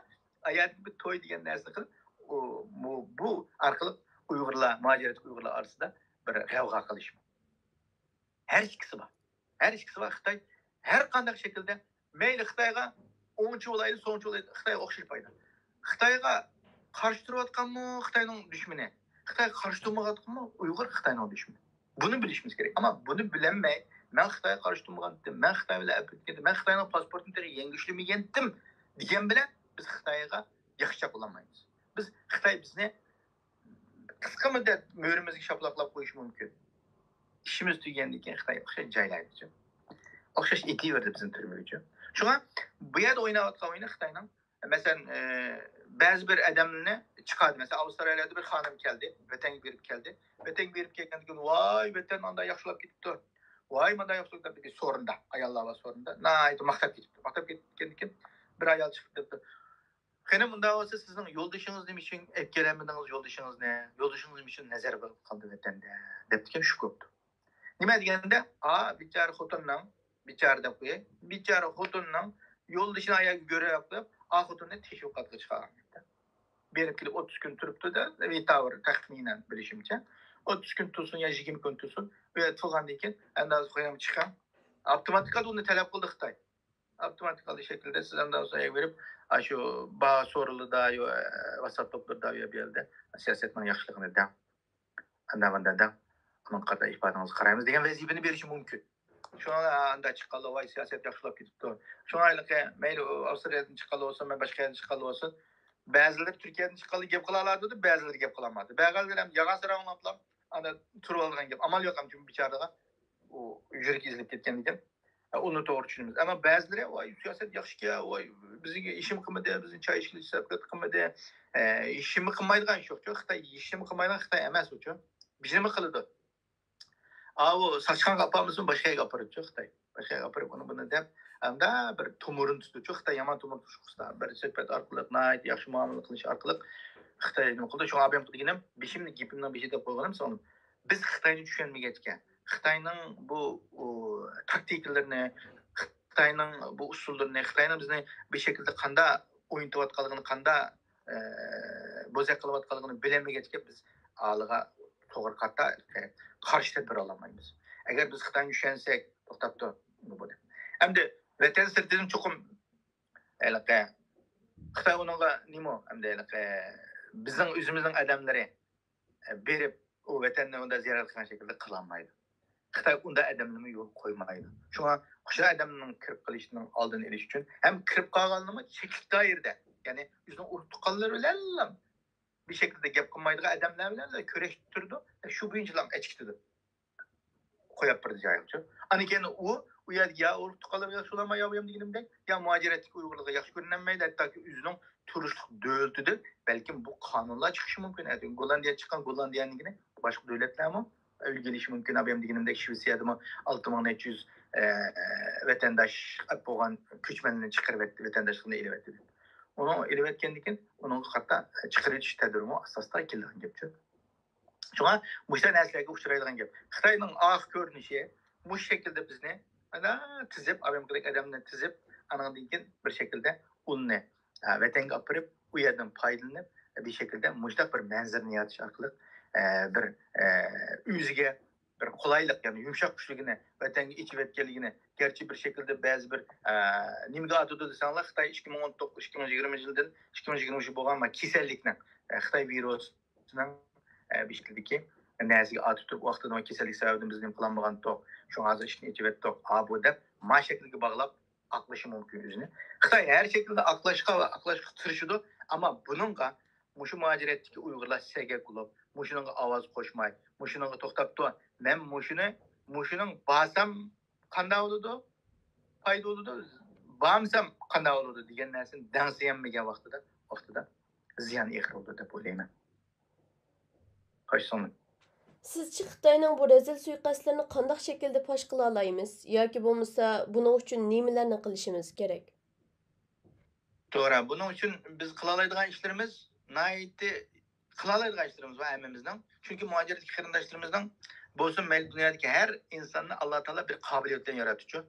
ئايالدىن بىر توي دېگەن نەرسىنى قىلىپ، ئۇ، بۇ، بۇ ئارقىلىق ئۇيغۇرلار، مۇھاجىرەتتىكى ئۇيغۇرلار ئارىسىدا بىر غەۋغا قىلىشمۇ؟ ھەر ئىككىسى بار. ھەر ئىككىسى بار. خىتاي ھەر قانداق شەكىلدە، مەيلى خىتايغا ئوڭچى بولايلى، سوڭچى بولايلى، خىتايغا ئوخشاش پايدا. خىتايغا قارشى تۇرۇۋاتقانمۇ خىتاينىڭ دۈشمىنى؟ خىتايغا قارشى تۇرمايۋاتقانمۇ ئۇيغۇر خىتاينىڭ دۈشمىنى؟ بۇنى بىلىشىمىز كېرەك. ئەمما بۇنى بىلەلمەي، مەن خىتايغا قارشى تۇرمىغانتىم، مەن خىتاي بىلەن ئەپلىكەنتىم، مەن خىتاينىڭ پاسپورتىنى تېخى يەڭگۈشلىمىگەنتىم دېگەن بىلەن بىز خىتايغا ياخشىچاق بولالمايمىز. بىز، خىتاي بىزنى قىسقا مۇددەت مۈرىمىزگە شاپىلاقلاپ قويۇشى مۇمكىن. ئىشىمىز تۈگىگەندىن كېيىن خىتاي ئوخشاش جايلايدۇ. ئوخشاش ئېتىۋېرىدۇ بىزنى تۈرمىگىچە. شۇڭا بۇ يەردە ئويناۋاتقان ئويۇنى خىتاينىڭ، مەسىلەن، ئە، بەزى بىر ئادەمنى چىقاردى. مەسىلەن، ئاۋسترالىيەدە بىر خانىم كەلدى، ۋەتەنگە بېرىپ كەلدى. ۋەتەنگە بېرىپ كەلگەندىن كېيىن، ۋاي، ۋەتەن ئانداق ياخشىلاپ كېتىپتۇ. ۋاي، مانداق ياخشىلاپ كېتىپتۇ. بىر سورۇندا، ئاياللار بار سورۇندا. ناھايىتى ماختاپ كېتىپتۇ. ماختاپ كەتكەندىن كېيىن بىر ئايال چىقىپ دەپتۇ، قېنى، ئۇنداق بولسا سىزنىڭ يولدىشىڭىز نېمە ئۈچۈن ئەپ كېلەلمىدىڭىز يولدىشىڭىزنى؟ يولدىشىڭىز نېمە ئۈچۈن نەزەر بېغىپ قالدى ۋەتەندە؟ دەپتىكەن، شوك بوپتۇ. نېمە دېگەندە، ئا، بىچارە خوتۇننىڭ، بىچارە دەپ قوياي، بىچارە خوتۇننىڭ يولدىشىنى ئاياغ گۆرەپ قويۇپ، ئا خوتۇننى تەشۋىقاتقا چىقارغان. بېرىپ كېلىپ ئوتتۇز كۈن تۇرۇپتۇ-دە، ۋىتاۋر تەخمىنەن بىلىشىمچە. ئوتتۇز كۈن تۇرسۇن يا يىگىرمە كۈن تۇرسۇن، ئۇ يەردە تۇرغاندىن كېيىن، ئەمدى ھازىر قويۇڭ چىقىڭ. ئاپتوماتىك ھالدا ئۇنى تەلەپ قىلدى خىتاي. ئاپتوماتىك ھالدا شەكىلدە سىز ئەمدى ھازىر بېرىپ، ئاشۇ بار سورۇنلىرىدا، يو-، ۋاتساپ توپلىرىدا، يا بۇ يەردە سىياسەتنىڭ ياخشىلىقىنى دەڭ. ئانداق مۇنداق دەڭ. ئۇنىڭغا قارىتا ئىپادىڭىزگە قارايمىز دېگەن ۋەزىپىنى بېرىشى مۇمكىن. شۇڭا ئاندا چىققانلار، ۋاي، سىياسەت ياخشىلاپ كېتىپتۇ. شۇڭا ھېلىقى مەيلى ئۇ ئاۋسترالىيەدىن چىققانلار بولسۇن، مەن باشقا يەردىن چىققانلار بولسۇن، بەزىلىرى تۈركىيەدىن چىققانلار گەپ قىلالايدۇ، بەزىلىرى گەپ قىلالمايدۇ. بەزىلىرى ھەم يالغان ساراڭ ئويناپلا ئاندا تۇرۇۋالىدىغان گەپ. ئامال يوق، ئەمدى بىچارىغا ئۇ يۈرىكى ئېزىلىپ كەتكەندىكىن. ئۇنى توغرا چۈشىنىمىز. ئەمما بەزىلىرى، ۋاي، سىياسەت ياخشىكەن، ۋاي، بىزگە ھېچنېمە قىلمىدى، بىزنى چاي ئىچكىلى سەپلەت قىلمىدى. ئە، ھېچنېمە قىلمايدىغان ئىش يوقچۇ. خىتاي ھېچنېمە قىلمايدىغان خىتاي ئەمەس ئۇچۇ. بىزنېمە قىلىدۇ. ئاۋۇ ساچقانغا ئاپارمىسۇن، باشقا يەرگە ئاپىرىدۇچۇ خىتاي. باشقا يەرگە ئاپىرىپ ئۇنى بۇنى دەپ، ئەمدى بىر تومۇرىنى تۇتىدۇچۇ خىتاي، يامان تومۇر تۇتۇش ئۇستا. بىر سۆھبەت ئارقىلىق، ناھايىتى ياخشى مۇئامىلە قىلىش ئارقىلىق خىتاي نېمە قىلدى؟ شۇڭا ئابەم دېگىنىم، بېشىمنى، گېپىمنىڭ بېشىدا قويغىنىم سىڭلىم. بىز خىتاينى چۈشەنمىگەچكە، خىتاينىڭ بۇ، ئۇ، تاكتىكىلىرىنى، خىتاينىڭ بۇ ئۇسۇللىرىنى، خىتاينىڭ بىزنى بىر شەكىلدە قانداق ئوينىتىۋاتقانلىقىنى، قانداق، ئە، بوزەك قىلىۋاتقانلىقىنى بىلەلمىگەچكە، بىز ئالىغا توغرا قارىتا، قارشى تەدبىر ئالالمايمىز. ئەگەر بىز خىتاينى چۈشەنسەك، توختاپ تۇر، بۇ بولدى. ئەمدى ۋەتەن سىرتىدىن چوقۇم ھېلىقى خىتاي ئۇنىڭغا نېمە، ئەمدى ھېلىقى بىزنىڭ ئۆزىمىزنىڭ ئادەملىرى بېرىپ، ئۇ ۋەتەننى ئۇنداق زىيارەت قىلغان شەكىلدە قىلالمايدۇ. خىتاي ئۇنداق ئادەمنىمۇ يول قويمايدۇ. شۇڭا ئاشۇ ئادەمنىڭ كىرىپ قېلىشىنىڭ ئالدىنى ئېلىش ئۈچۈن ھەم كىرىپ قالغانلىرىمۇ چەكلىك دائىرىدە، يەنى ئۆزىنىڭ ئۇرۇق تۇغقانلىرى بىلەنلا بىر شەكىلدە گەپ قىلمايدىغان ئادەملەر بىلەنلا كۆرۈشتۈرىدۇ. شۇ بويىچىلا ئەچىكىتىدۇ. قويۇپ بېرىدۇ جايىغىچۇ. ئاندىن كېيىن ئۇ، ئۇ يەردە يا ئۇرۇق تۇغقانلىرىغا ياخشى بولالماي، يا ئۇ يەردە دېگىنىمدەك، يا مۇھاجىرەتتىكى ئۇيغۇرلارغا ياخشى كۆرۈنەلمەيدۇ، ھەتتاكى ئۆزىنىڭ تۇرۇشلۇق دۆلىتىدىن بەلكىم بۇ قانۇنلار چىقىشى مۇمكىن. ئەتە گوللاندىيە چىققان، گوللاندىيەنىڭكىنى باشقا دۆلەتلەرمۇ ئۈلگە ئېلىشى مۇمكىن. ئابەم دېگىنىمدەك، شىۋېتسىيەدىمۇ ئالتە مىڭ نەچچە يۈز، ئە، ۋەتەنداش بولغان كۆچمەننى چىقىرىۋەتتى، ۋەتەنداشلىقىنى ئېلىۋەتتى دەپ. ئۇنى ئېلىۋەتكەندىن كېيىن ئۇنىڭغا قارىتا چىقىرىۋېتىش تەدبىرىمۇ ئاساستا كېلىدىغان گەپچۇ. شۇڭا مۇشۇنداق نەرسىلەرگە ئۇچرايدىغان گەپ. خىتاينىڭ ئاخىرقى كۆرۈنۈشى مۇشۇ شەكىلدە بىزنى ئانا تىزىپ، ئامېرىكىدىكى ئادەمنى تىزىپ، ئانىڭدىن كېيىن بىر شەكىلدە ئۇنى، ئە، ۋەتەنگە ئاپىرىپ، ئۇ يەردىن پايدىلىنىپ، بىر شەكىلدە مۇشۇنداق بىر مەنزىرىنى يارىتىش ئارقىلىق، ئە، بىر، ئە، ئۆزىگە بىر قولايلىق، يەنى يۇمشاق كۈچلۈكىنى ۋەتەنگە ئېچىۋەتكەنلىكىنى، گەرچە بىر شەكىلدە بەزى بىر، ئە، نېمىگە ئاتىدۇ دېسەڭلار، خىتاي ئىككى مىڭ ئون توققۇز، ئىككى مىڭ يىگىرمە يىلدىن، ئىككى مىڭ يىگىرمە بولغان كېسەللىكنىڭ، ئە، خىتاي ۋىرۇسىنىڭ، ئە، بىر شەكىلدىكى نەرسىگە ئاتىتىپ تۇرۇپ، ۋاقتىدا كېسەللىك سەۋەبىدىن بىز نېمە قىلالمىغانتۇق، شۇڭا ھازىر ئىشنى ئېچىۋەتتۇق، ھا بۇ دەپ ما شەكىلگە باغلاپ ئاقلىشى مۇمكىن ئۆزىنى. خىتاي ھەر شەكىلدە ئاقلاشقا ۋە ئاقلاشقا تىرىشىدۇ، ئەمما بۇنىڭغا مۇشۇ مۇھاجىرەتتىكى ئۇيغۇرلار سەگەك بولۇپ، مۇشۇنىڭغا ئاۋاز قوشماي، مۇشۇنىڭغا توختاپ تۇر، مەن مۇشۇنى، مۇشۇنىڭ بارسام قانداق بولىدۇ، پايدا بولىدۇ، بارمىسام قانداق بولىدۇ دېگەن نەرسىنى دەڭسىيەلمىگەن ۋاقتىدا، ۋاقتىدا زىيان ئېغىر بولىدۇ دەپ ئويلايمەن. خوش سوڭلۇق. سىزچە خىتاينىڭ بۇ رەزىل سۇيىقەستلىرىنى قانداق شەكىلدە پاش قىلالايمىز ياكى بولمىسا بۇنىڭ ئۈچۈن نېمىلەرنى قىلىشىمىز كېرەك؟ توغرا، بۇنىڭ ئۈچۈن بىز قىلالايدىغان ئىشلىرىمىز ناھايىتى، قىلالايدىغان ئىشلىرىمىز بار ھەممىمىزنىڭ. چۈنكى مۇھاجىرەتتىكى قېرىنداشلىرىمىزنىڭ بولسۇن، مەيلى دۇنيادىكى ھەر ئىنساننى ئاللا تائالا بىر قابىلىيەت بىلەن ياراتتىچۇ.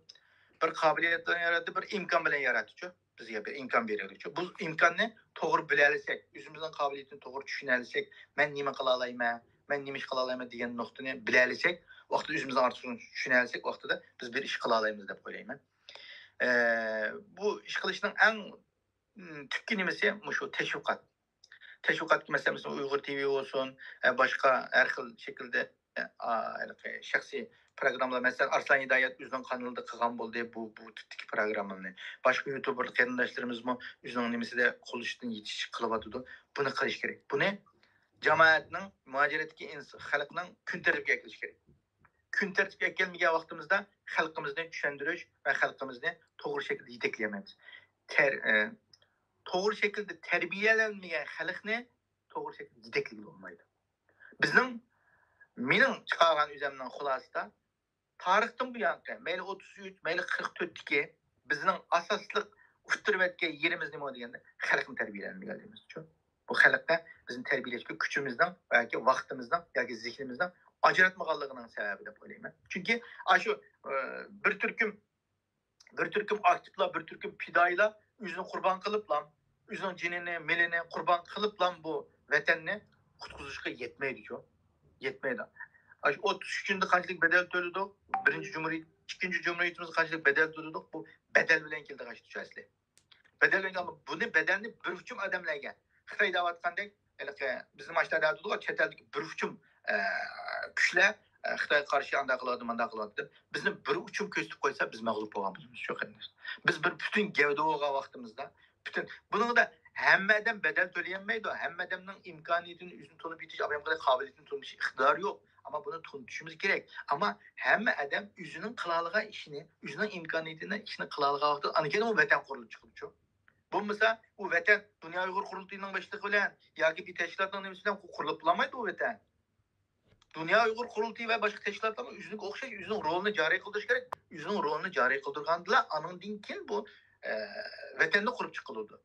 بىر قابىلىيەت بىلەن ياراتتى، بىر ئىمكان بىلەن ياراتتىچۇ. بىزگە بىر ئىمكان بېرىدىچۇ. بۇ ئىمكاننى توغرا بىلەلىسەك، ئۆزىمىزنىڭ قابىلىيىتىنى توغرا چۈشىنەلىسەك، مەن نېمە قىلالايمەن، مەن نېمە ئىش قىلالايمەن دېگەن نۇقتىنى بىلەلىسەك، ۋاقتىدا ئۆزىمىزنىڭ ئارتۇقچىلىقىنى چۈشىنەلىسەك، ۋاقتىدا بىز بىر ئىش قىلالايمىز دەپ ئويلايمەن. ئە، بۇ ئىش قىلىشنىڭ ئەڭ، م، تۈپكى نېمىسى مۇشۇ تەشۋىقات. تەشۋىقات مەسىلىسى ئۇيغۇر تىۋى بولسۇن، ئە، باشقا ھەر خىل شەكىلدە، ئە، ئا، ھېلىقى شەخسىي پروگراممىلار، مەسىلەن، ئارسلان ھىدايەت ئۆزىنىڭ قانىلىدا قىلغان بولدى بۇ، بۇ تىپتىكى پروگراممىلارنى. باشقا يۇتۇبېر قېرىنداشلىرىمىزمۇ ئۆزىنىڭ نېمىسىدە قولىچىدىن يېتىشىچە قىلىۋاتىدۇ. بۇنى قىلىش كېرەك. بۇنى جامائەتنىڭ، مۇھاجىرەتتىكى ئىنس-، خەلقنىڭ كۈن تەرتىپىگە ئەكېلىش كېرەك. كۈن تەرتىپكە ئەكەلمىگەن ۋاقتىمىزدا خەلقىمىزنى چۈشەندۈرۈش ۋە خەلقىمىزنى توغرا شەكىلدە يېتەكلىيەلمەيمىز. تەر-، ئە، توغرا شەكىلدە تەربىيەلەنمىگەن خەلقنى توغرا شەكىلدە يېتەكلىگىلى بولمايدۇ. بىزنىڭ، مېنىڭ چىقارغان ئۆزەمنىڭ خۇلاسىسىدا، تارىختىن بۇيانقى، مەيلى ئوتتۇز ئۈچ، مەيلى قىرىق تۆتتىكى بىزنىڭ ئاساسلىق ئۇتتۇرۇۋەتكەن يېرىمىز نېمە دېگەندە، خەلقنى تەربىيەلەنمىگەن دەيمىز. بۇ خەلققە بىزنى تەربىيەلەشكە كۈچىمىزنىڭ ياكى ۋاقتىمىزنىڭ ياكى زېھنىمىزنىڭ ئاجراتمىغانلىقىنىڭ سەۋەبى دەپ ئويلايمەن. چۈنكى ئاشۇ، ئە، بىر تۈركۈم، بىر تۈركۈم ئاكتىپلار، بىر تۈركۈم پىدائىيلار ئۆزىنى قۇربان قىلىپلا، ئۆزىنىڭ جېنىنى، مېلىنى قۇربان قىلىپلا بۇ ۋەتەننى قۇتقۇزۇشقا يەتمەيدىچۇ. يەتمەيدۇ. ئاشۇ ئوتتۇز ئۈچىنچى يىلدا قانچىلىك بەدەل تۆلىدۇق؟ بىرىنچى جۇمھۇرىيەت، ئىككىنچى جۇمھۇرىيىتىمىزگە قانچىلىك بەدەل تۆلىدۇق؟ بۇ بەدەل بىلەن كېلىدىغان ئىش ئەسلى. بەدەل بىلەن كېلىدۇ. بۇنى بەدەلنى بىر ئۇچۇم ئادەملەرگە، خىتاي دەۋاتقاندەك، ھېلىقى بىزنىڭ ماشتا دەۋاتىدۇ، چەت ئەلدىكى بىر ئۇچۇم، ئە، كۈچلەر، ئە، خىتايغا قارشى ئانداق قىلىۋاتىدۇ، مانداق قىلىۋاتىدۇ دەپ، بىزنى بىر ئۇچۇم كۆرسىتىپ قويسا، بىز مەغلۇپ بولغان بولىمىز، شۇ قېرىنداش. بىز بىر پۈتۈن گەۋدە بولغان ۋاقتىمىزدا، پۈتۈن، بۇنىڭدا ھەممە ئادەم بەدەل تۆلىيەلمەيدۇ، ھەممە ئادەمنىڭ ئىمكانىيىتىنى ئۆزىنى تونۇپ يېتىش، ئاۋام قىلىش قابىلىيىتىنى تونۇش ئىقتىدارى يوق. ئەمما بۇنى تونۇتۇشىمىز كېرەك. ئەمما ھەممە ئادەم ئۆزىنىڭ قىلالىغان ئىشىنى، ئۆزىنىڭ ئىمكانىيىتىنى، ئىشىنى قىلالىغان ۋاقتىدا ئاندىن كېيىن ئۇ ۋەتەن قۇرۇلۇپ چىقىدۇچۇ. بولمىسا ئۇ ۋەتەن دۇنيا ئۇيغۇر قۇرۇلتىيىنىڭ بېشلىقى بىلەن ياكى بىر تەشكىلاتنىڭ نېمىسى بىلەن قۇرۇلۇپ بولالمايدۇ ئۇ ۋەتەن. دۇنيا ئۇيغۇر قۇرۇلتىيى ۋە باشقا تەشكىلاتلارمۇ ئۆزىنىڭ ئوخشاش ئۆزىنىڭ رولىنى جارى قىلدۇرۇش كېرەك. ئۆزىنىڭ رولىنى جارى قىلدۇرغاندىلا ئانىڭدىن كېيىن بۇ، ئە، ۋەتەننى قۇرۇپ چىقىلىدۇ.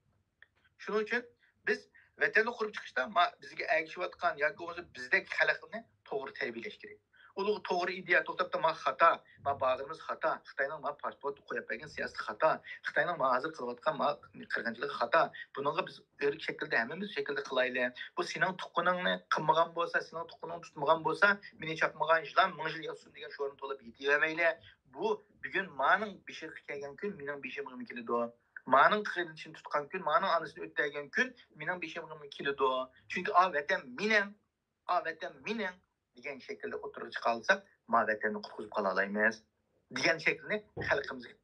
شۇنىڭ ئۈچۈن بىز ۋەتەننى قۇرۇپ چىقىشتا ما-، بىزگە ئەگىشىۋاتقان ياكى بولمىسا بىزدەك خەلقنى توغرا تەربىيەلەش كېرەك. ئۇلارغا توغرا ئىدىيە، توختاپ، ما خاتا، ما بارغىنىمىز خاتا، خىتاينىڭ ما پاسپورت قويۇپ بەرگەن سىياسىتى خاتا، خىتاينىڭ ما ھازىر قىلىۋاتقان ما قىرغىنچىلىقى خاتا. بۇنىڭغا بىز ئۆرۈك شەكىلدە، ھەممىمىز شەكىلدە قىلايلى. بۇ سېنىڭ تۇغقىنىڭنى قىلمىغان بولسا، سېنىڭ تۇغقىنىڭنى تۇتمىغان بولسا، مېنى چاقمىغان يىلان مىڭ يىل ياتسۇن دېگەن شورىنى توۋلاپ يېتىۋەرمەيلى. بۇ بۈگۈن مانىڭ بېشىغا كەلگەن كۈن مېنىڭ بېشىمغىمۇ كېلىدۇ. مانىڭ قېرىندىشىنى تۇتقان كۈن، مانىڭ ئانىسىنى ئۆتتۈرگەن كۈن مېنىڭ بېشىمغىمۇ كېلىدۇ. چۈنكى ئا ۋەتەن مېنىڭ، ئا ۋەتەن مېنىڭ دېگەن شەكىلدە ئوتتۇرىغا چىقالىساق، ما ۋەتەننى قۇتقۇزۇپ قالالايمىز دېگەن شەكىلنى خەلقىمىزگە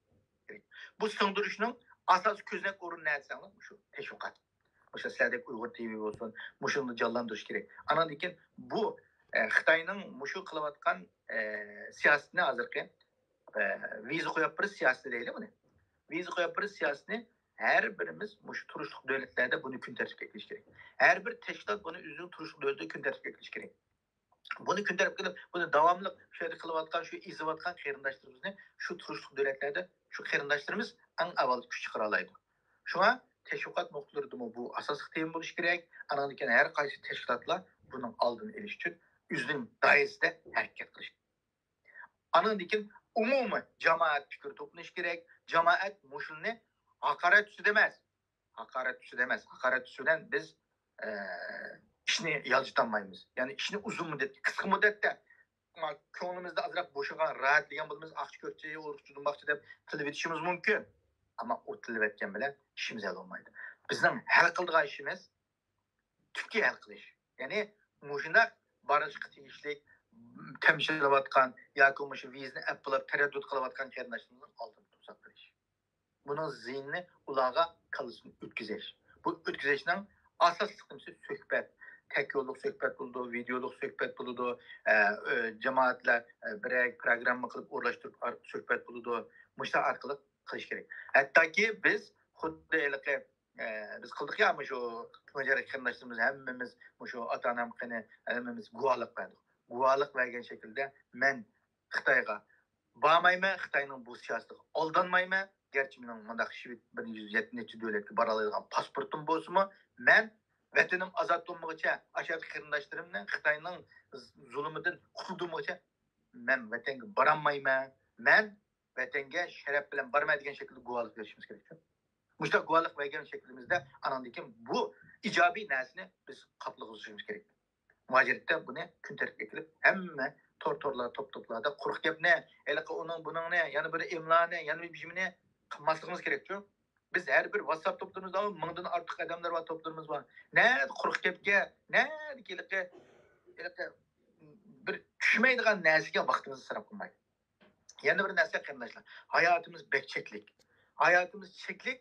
كېرەك. بۇ سىڭدۈرۈشنىڭ ئاساسىي كۆزنەك ئورنى نەدە دېسەڭلار، مۇشۇ تەشۋىقات. مۇشۇ سىلەردەك ئۇيغۇر تىۋى بولسۇن، مۇشۇنى جانلاندۇرۇش كېرەك. ئاناندىن كېيىن بۇ، ئە، خىتاينىڭ مۇشۇ قىلىۋاتقان، ئە، سىياسىتىنى ھازىرقى، ئە، ۋىزا قويۇپ بېرىش سىياسىتى دەيلى بۇنى. ۋىزا قويۇپ بېرىش سىياسىتىنى ھەر بىرىمىز مۇشۇ تۇرۇشلۇق دۆلەتلەردە بۇنى كۈن تەرتىپكە ئەكىرىش كېرەك. ھەر بىر تەشكىلات بۇنى ئۆزىنىڭ تۇرۇشلۇق دۆلىتىدە كۈن تەرتىپكە ئەكىرىش كېرەك. بۇنى كۈن تەرتىپكە ئېلىپ، بۇنى داۋاملىق شۇ يەردە قىلىۋاتقان، شۇ ئېزىۋاتقان قېرىنداشلىرىمىزنى شۇ تۇرۇشلۇق دۆلەتلەردە شۇ قېرىنداشلىرىمىز ئەڭ ئاۋۋال كۈچ چىقىرالايدۇ. شۇڭا تەشۋىقات نۇقتىلىرىدىمۇ بۇ ئاساسلىق تېما بولۇشى كېرەك. ئانىڭدىن كېيىن ھەر قايسى تەشكىلاتلار بۇنىڭ ئالدىنى ئېلىش ئۈچۈن ئۆزىنىڭ دائىرىسىدە ھەرىكەت قىلىشى كېرەك. ئانىڭدىن كېيىن ئومۇمىي جامائەت پىكرى توپلىنىشى كېرەك. جامائەت مۇشۇنى ھاقارەت ئۈستىدە ئەمەس، ھاقارەت ئۈستىدە ئەمەس، ھاقارەت ئۈستىدە بىز، ئە، ئىشنى يالجىتالمايمىز. يەنى ئىشنى ئۇزۇن مۇددەتكە، قىسقا مۇددەتتە ما-، كۆڭلىمىزدە ئازراق بوشىغان، راھەتلىگەن بولىمىز، ئاقچا كۆرچى، ئۇرۇقچى، دۇمباقچى دەپ تىللىۋېتىشىمىز مۇمكىن. ئەمما ئۇ تىللىۋەتكەن بىلەن ئىشىمىز ھەل بولمايدۇ. بىزنىڭ ھەل قىلىدىغان ئىشىمىز تۈپكى ھەل قىلىش. يەنى مۇشۇنداق بارىشقا تېگىشلىك تەمشىلىۋاتقان ياكى مۇشۇ ۋىزىنى ئەپ بولۇپ تەرەددۇت قىلىۋاتقان قېرىنداشلىرىمىزنىڭ ئالدىنى توساپ قىلىش. بۇنىڭ زىيىنىنى ئۇلارغا كاللىسىدىن ئۆتكۈزۈش. بۇ ئۆتكۈزۈشنىڭ ئاساسلىق نېمىسى سۆھبەت. تەك يوللۇق سۆھبەت بولىدۇ، ۋىدېئولۇق سۆھبەت بولىدۇ، ئە، ئە، جامائەتلەر، ئە، بىرەر پروگرامما قىلىپ ئورۇنلاشتۇرۇپ ئار-، سۆھبەت بولىدۇ. مۇشۇلار ئارقىلىق قىلىش كېرەك. ھەتتاكى بىز خۇددى ھېلىقى، ئە، بىز قىلدۇق يا مۇشۇ تۇنجى قېرىنداشلىرىمىز ھەممىمىز مۇشۇ ئاتا-ئانام قېنى ھەممىمىز گۇۋاھلىق بەردۇق. گۇۋاھلىق بەرگەن شەكىلدە مەن خىتايغا بارمايمەن، خىتاينىڭ بۇ سىياسىتىغا ئالدانمايمەن. گەرچە مېنىڭ مۇنداق شىۋېت بىر يۈز يەتتە نەچچە دۆلەتكە بارالايدىغان پاسپورتۇم بولسىمۇ، مەن ۋەتىنىم ئازاد بولمىغۇچە، ئاشۇ قېرىنداشلىرىمنى خىتاينىڭ زۇلۇمىدىن قۇتۇلدۇرمىغۇچە مەن ۋەتەنگە بارالمايمەن. مەن ۋەتەنگە شەرەپ بىلەن بارىمەن دېگەن شەكىلدە گۇۋاھلىق بېرىشىمىز كېرەك. مۇشۇنداق گۇۋاھلىق بەرگەن شەكلىمىزدە ئاناندىن كېيىن بۇ ئىجابىي نەرسىنى بىز قاپلىغۇزۇشىمىز كېرەك. مۇھاجىرەتتە بۇنى كۈن تەرتىپكە ئېلىپ، ھەممە تور-تورلار، توپ-توپلاردا قۇرۇق گەپنى، ھېلىقى ئۇنىڭ بۇنىڭنى، يەنە بىر ئىملانى، يەنە بىر بىجىمىنى قىلماسلىقىمىز كېرەكچۇ. بىز ھەر بىر ۋاتساپ توپلىرىمىزدا مىڭدىن ئارتۇق ئادەملەر بار، توپلىرىمىز بار. نەدە قۇرۇق گەپكە، نەدىكى ھېلىقى، ھېلىقى بىر چۈشمەيدىغان نەرسىگە ۋاقتىمىزنى سەرپ قىلمايلى. يەنە بىر نەرسە قېرىنداشلار، ھاياتىمىز بەك چەكلىك. ھاياتىمىز چەكلىك.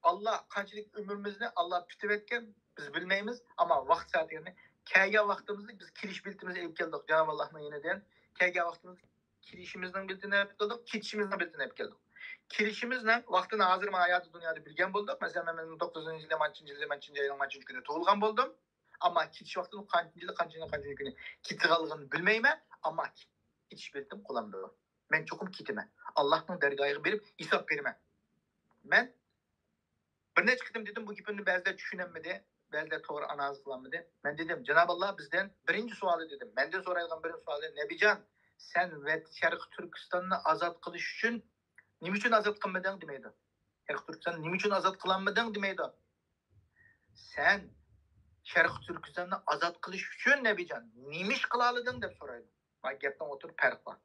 ئاللا قانچىلىك ئۆمرىمىزنى ئاللا پۈتۈۋەتكەن، بىز بىلمەيمىز. ئەمما ۋاقىت سائىتىنى، كەلگەن ۋاقتىمىزنى بىز كېلىش بېلىتىمىزنى ئېلىپ كەلدۇق جانابى ئاللانىڭ يېنىدىن. كەلگەن ۋاقتىمىز كېلىشىمىزنىڭ بېلىتىنى ئېلىپ كەلدۇق، كېتىشىمىزنىڭ بېلىتىنى ئېلىپ كەلدۇق. كېلىشىمىزنىڭ ۋاقتىنى ھازىر مانا ھاياتىي دۇنيادا بىلگەن بولدۇق. مەسىلەن، مەن مىڭ توققۇز يۈز ئون يەتتىنچى يىلى مانچىنچى يىلى مانچىنچى ئاينىڭ مانچىنچى كۈنى تۇغۇلغان بولدۇم. ئەمما كېتىش ۋاقتىنى قانچىنچى يىلى، قانچىنچى، قانچىنچى كۈنى كېتىدىغانلىقىنى بىلمەيمەن. ئەمما كېتىش بېلىتىم قولۇمدا. مەن چوقۇم كېتىمەن. ئاللاھنىڭ دەرگاھىغا بېرىپ ھېساب بېرىمەن. مەن بىر نەچچە قېتىم دېدىم، بۇ گېپىمنى بەزىلەر چۈشىنەلمىدى، بەزىلەر توغرا ئانالىز قىلالمىدى. مەن دېدىم، جانابى ئاللا بىزدىن بىرىنچى سوئالى دېدىم. مەندىن سورايدىغان بىرىنچى سوئالى، نەبىجان، سەن ۋە شەرقىي تۈركىستاننى ئازاد قىلىش ئۈچۈن نېمە ئۈچۈن ئازاد قىلمىدىڭ دېمەيدۇ. شەرقىي تۈركىستاننى نېمە ئۈچۈن ئازاد قىلالمىدىڭ دېمەيدۇ. سەن شەرقىي تۈركىستاننى ئازاد قىلىش ئۈچۈن نەبىجان نېمە ئىش قىلالىدىڭ دەپ سورايدۇ. ما گەپنىڭ ئوتتۇرىدا پەرق بار.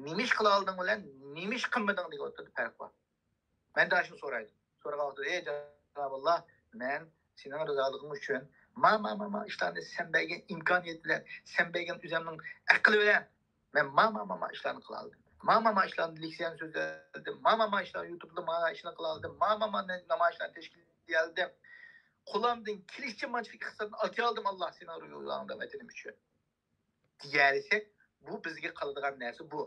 نېمە ئىش قىلالىدىڭ بىلەن نېمە ئىش قىلمىدىڭ دېگەن ئوتتۇرىدا پەرق بار. مەن دە شۇنى سورايدۇ. سورىغان ۋاقتىدا، ئەي جانابى ئاللا، مەن سېنىڭ رىزالىقىڭ ئۈچۈن ما، ما، ما، ما ئىشلارنى سەن بەرگەن ئىمكانىيەت بىلەن، سەن بەرگەن ئۆزۈمنىڭ ئەقلى بىلەن مەن ما، ما، ما، ما ئىشلارنى قىلالىدىم. ما، ما، ما ئىشلارنى لېكسىيەنى سۆزلىدىم. ما، ما، ما ئىشلارنى يۇتۇبتا ما ئىشلارنى قىلالىدىم. ما، ما، ما نامايىشلارنى تەشكىل قىلالىدىم. قولۇمدىن كېلىشىچە مانچىلىك ئىقتىسادنى ئالالدىم ئاللا سېنىڭ رىزالىقىڭدا ۋەتىنىم ئۈچۈن. دېيەلىسەك، بۇ بىزگە قالىدىغان نەرسە بۇ.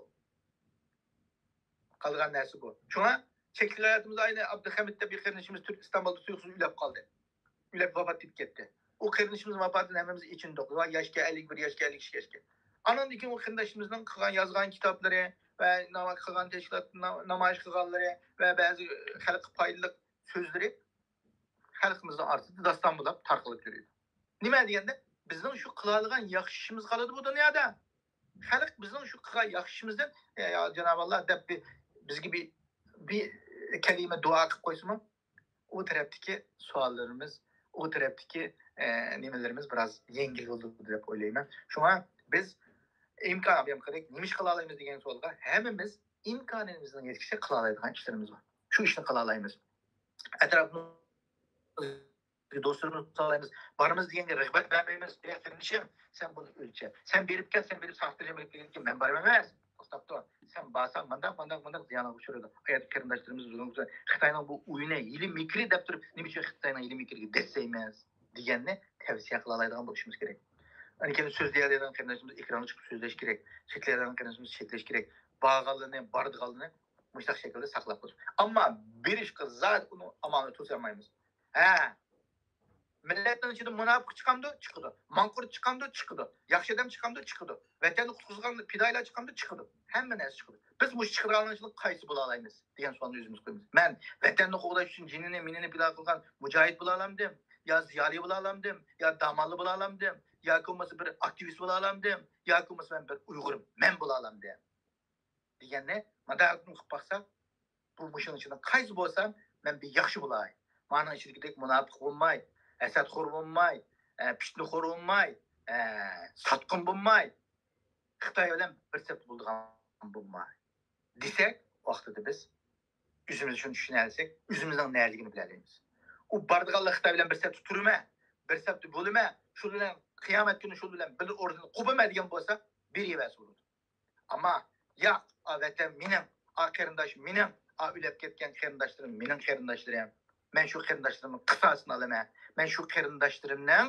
قالىدىغان نەرسە بۇ. شۇڭا چەكلىك ھاياتىمىزدا ئاينى ئابدۇخەمىت دەپ بىر قېرىندىشىمىز تۈرك ئىستانبۇلدا تۇيۇقسىز ئۆلۈپ قالدى. ئۆلۈپ ۋاپات ئېتىپ كەتتى. ئۇ قېرىندىشىمىز ۋاپاتىدىن ھەممىمىز ئېچىندۇق. ۋاي ياشكەن، ئەللىك بىر ياشكەن، ئەللىك ئىككى ياشكەن. ئانىڭدىن كېيىن ئۇ قېرىندىشىمىزنىڭ قىلغان، يازغان كىتابلىرى ۋە ناۋا قىلغان تەشكىلات، نا-، نامايىش قىلغانلىرى ۋە بەزى خەلققە پايدىلىق سۆزلىرى خەلقىمىزنىڭ ئارىسىدا داستان بولاپ تارقىلىپ يۈرىدۇ. نېمە دېگەندە، بىزنىڭ شۇ قىلالايدىغان ياخشى ئىشىمىز قالىدۇ بۇ دۇنيادا. خەلق بىزنىڭ شۇ قىلغان ياخشى ئىشىمىزدىن، يا، يا جانابى ئاللا دەپ بىر، بىزگە بىر، بىر كەلىمە دۇئا قىلىپ قويسىمۇ، ئۇ تەرەپتىكى سوئاللىرىمىز، ئۇ تەرەپتىكى، ئە، نېمىلىرىمىز بىراز يەڭگىل بولىدۇ دەپ ئويلايمەن. شۇڭا بىز ئىمكان بەرگەندەك نېمە ئىش قىلالايمىز دېگەن سوئالغا ھەممىمىز ئىمكانىمىزنىڭ يېتىشىچە قىلالايدىغان ئىشلىرىمىز بار. شۇ ئىشنى قىلالايمىز. ئەتراپىمىزدىكى دوستلىرىمىزغا قىلالايمىز. بارىمىز دېگەنگە رىغبەت بەرمەيمىز. يا قېرىندىشىم، سەن بۇنى ئۆلچە. سەن بېرىپ كەل، سەن بېرىپ ساختىلىرىنى بېرىپ كەلگەن كېيىن مەن بارمايمەن. توختاپ تۇر. سەن بارساڭ مانداق، مانداق، مانداق زىيانغا ئۇچرايدۇ. ئايات قېرىنداشلىرىمىز بىزنىڭ خىتاينىڭ بۇ ئويۇنى، ھىيلە مىكرى دەپ تۇرۇپ، نېمە ئۈچۈن خىتاينىڭ ھىيلە مىكرىگە دەسسەيمىز دېگەننى تەۋسىيە قىلالايدىغان بولۇشىمىز كېرەك. ئەنە كېيىن سۆزلىيەلەيدىغان قېرىنداشلىرىمىز ئېكرانغا چىقىپ سۆزلەش كېرەك. چەكلەيدىغان قېرىنداشلىرىمىز چەكلەش كېرەك. بارغانلىرىنى، بارىدىغانلىرىنى مۇشۇنداق شەكىلدە ساقلاپ قويسۇن. ئەمما بېرىشقا زادى ئۇنىڭ ئامالىنى توسالمايمىز. ھە، مىللەتنىڭ ئىچىدىن مۇناپىق چىقامدۇ؟ چىقىدۇ. ماڭقۇرت چىقامدۇ؟ چىقىدۇ. ياخشى ئادەم چىقامدۇ؟ چىقىدۇ. ۋەتەننى قۇتقۇزغان پىدائىيلار چىقامدۇ؟ چىقىدۇ. ھەممە نەرسە چىقىدۇ. بىز مۇشۇ چىقىدىغانلارنىڭ ئىچىدىن قايسى بولالايمىز دېگەن سوئالنى ئۆزىمىزگە قويىمىز. مەن ۋەتەننى قوغداش ئۈچۈن جېنىنى، مېنىنى پىدا قىلغان مۇجاھىد بولالامدىم؟ يا زىيالىي بولالامدىم؟ يا داماللا بولالامدىم؟ ياكى بولمىسا بىر ئاكتىۋىست بولالامدىم؟ ياكى بولمىسا مەن بىر ئۇيغۇرمەن بولالامدىم؟ دېگەننى مۇنداق قىلىپ باقساق، بۇ مۇشۇنىڭ ئىچىدە قايسى بولسام، مەن بىر ياخشى بولاي. مانىڭ ئىچىدىكىدەك مۇناپىق بولماي، ھەسەتخور بولماي، ئە، پىتنىخور بولماي، ئە، ساتقىن بولماي، خىتاي بىلەن بىر سەپتە بولىدىغان بولماي دېسەك، ۋاقتىدا بىز ئۆزىمىز شۇنى چۈشىنەلىسەك، ئۆزىمىزنىڭ نەدىكىنى بىلەلەيمىز. ئۇ بارىدىغانلار خىتاي بىلەن بىر سەپتە تۇرىمەن، بىر سەپتە بولىمەن، شۇ بىلەن قىيامەت كۈنى شۇ بىلەن بىر ئورنىدا قوپىمەن دېگەن بولسا، بېرىۋەرسە بولىدۇ. ئەمما ياق، ئا ۋەتەن مېنىڭ، ئا قېرىنداش مېنىڭ، ئا ئۆلۈپ كەتكەن قېرىنداشلىرىم مېنىڭ قېرىنداشلىرىم. مەن شۇ قېرىنداشلىرىمنىڭ قىساسىنى ئالىمەن. مەن شۇ قېرىنداشلىرىمنىڭ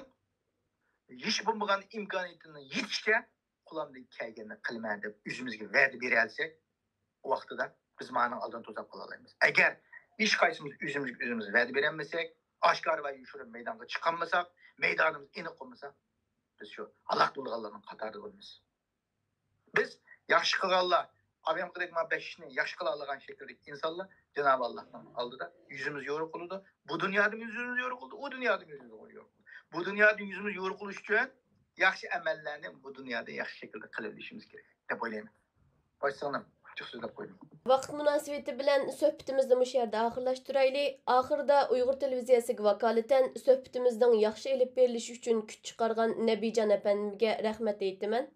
ھېچ بولمىغان ئىمكانىيىتىنىڭ يېتىشىچە قولۇمدىن كەلگەننى قىلىمەن دەپ ئۆزىمىزگە ۋەدە بېرەلىسەك، ۋاقتىدا بىز مانىڭ ئالدىنى توساپ قالالايمىز. ئەگەر ھېچقايسىمىز ئۆزىمىزگە ئۆزىمىز ۋەدە بېرەلمىسەك، ئاشكارا ۋە يوشۇرۇن مەيدانغا چىقالمىساق، مەيدانىمىز ئېنىق بولمىسا، بىز شۇ ھالاك بولىدىغانلارنىڭ قاتارىدا بولىمىز. بىز ياخشى قىلغانلار، ئابايام قىلدەك مانا بەش ئىشنى ياخشى قىلالايدىغان شەكىلدىكى ئىنسانلار جانابى ئاللاھنىڭ ئالدىدا يۈزىمىز يورۇقلىدى. بۇ دۇنيادىمۇ يۈزىمىز يورۇقلىدى، ئۇ دۇنيادىمۇ يۈزىمىز يورۇقلىدى. بۇ دۇنيادىن يۈزىمىز يورۇقلىشى ئۈچۈن ياخشى ئەمەللەرنى بۇ دۇنيادا ياخشى شەكىلدە قىلىۋېلىشىمىز كېرەك دەپ ئويلايمەن. باش سىڭلىم، جىق سۆزلەپ قويدۇم. ۋاقىت مۇناسىۋىتى بىلەن سۆھبىتىمىزنى مۇشۇ يەردە ئاخىرلاشتۇرايلى. ئاخىرىدا ئۇيغۇر تېلېۋىزىيەسىگە ۋاكالىتەن سۆھبىتىمىزنىڭ ياخشى ئېلىپ بېرىلىشى ئۈچۈن كۈچ چىقارغان نەبىجان ئەپەندىمگە رەھمەت ئېيتىمەن.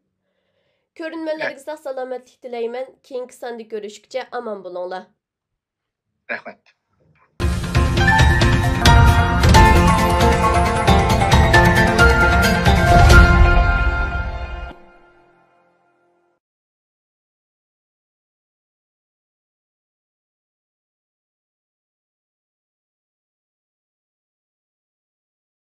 كۆرۈرمەنلەرگە ساق سالامەتلىك تىلەيمەن. كېيىنكى ساندا كۆرۈشكىچە ئامان بولۇڭلار. رەھمەت.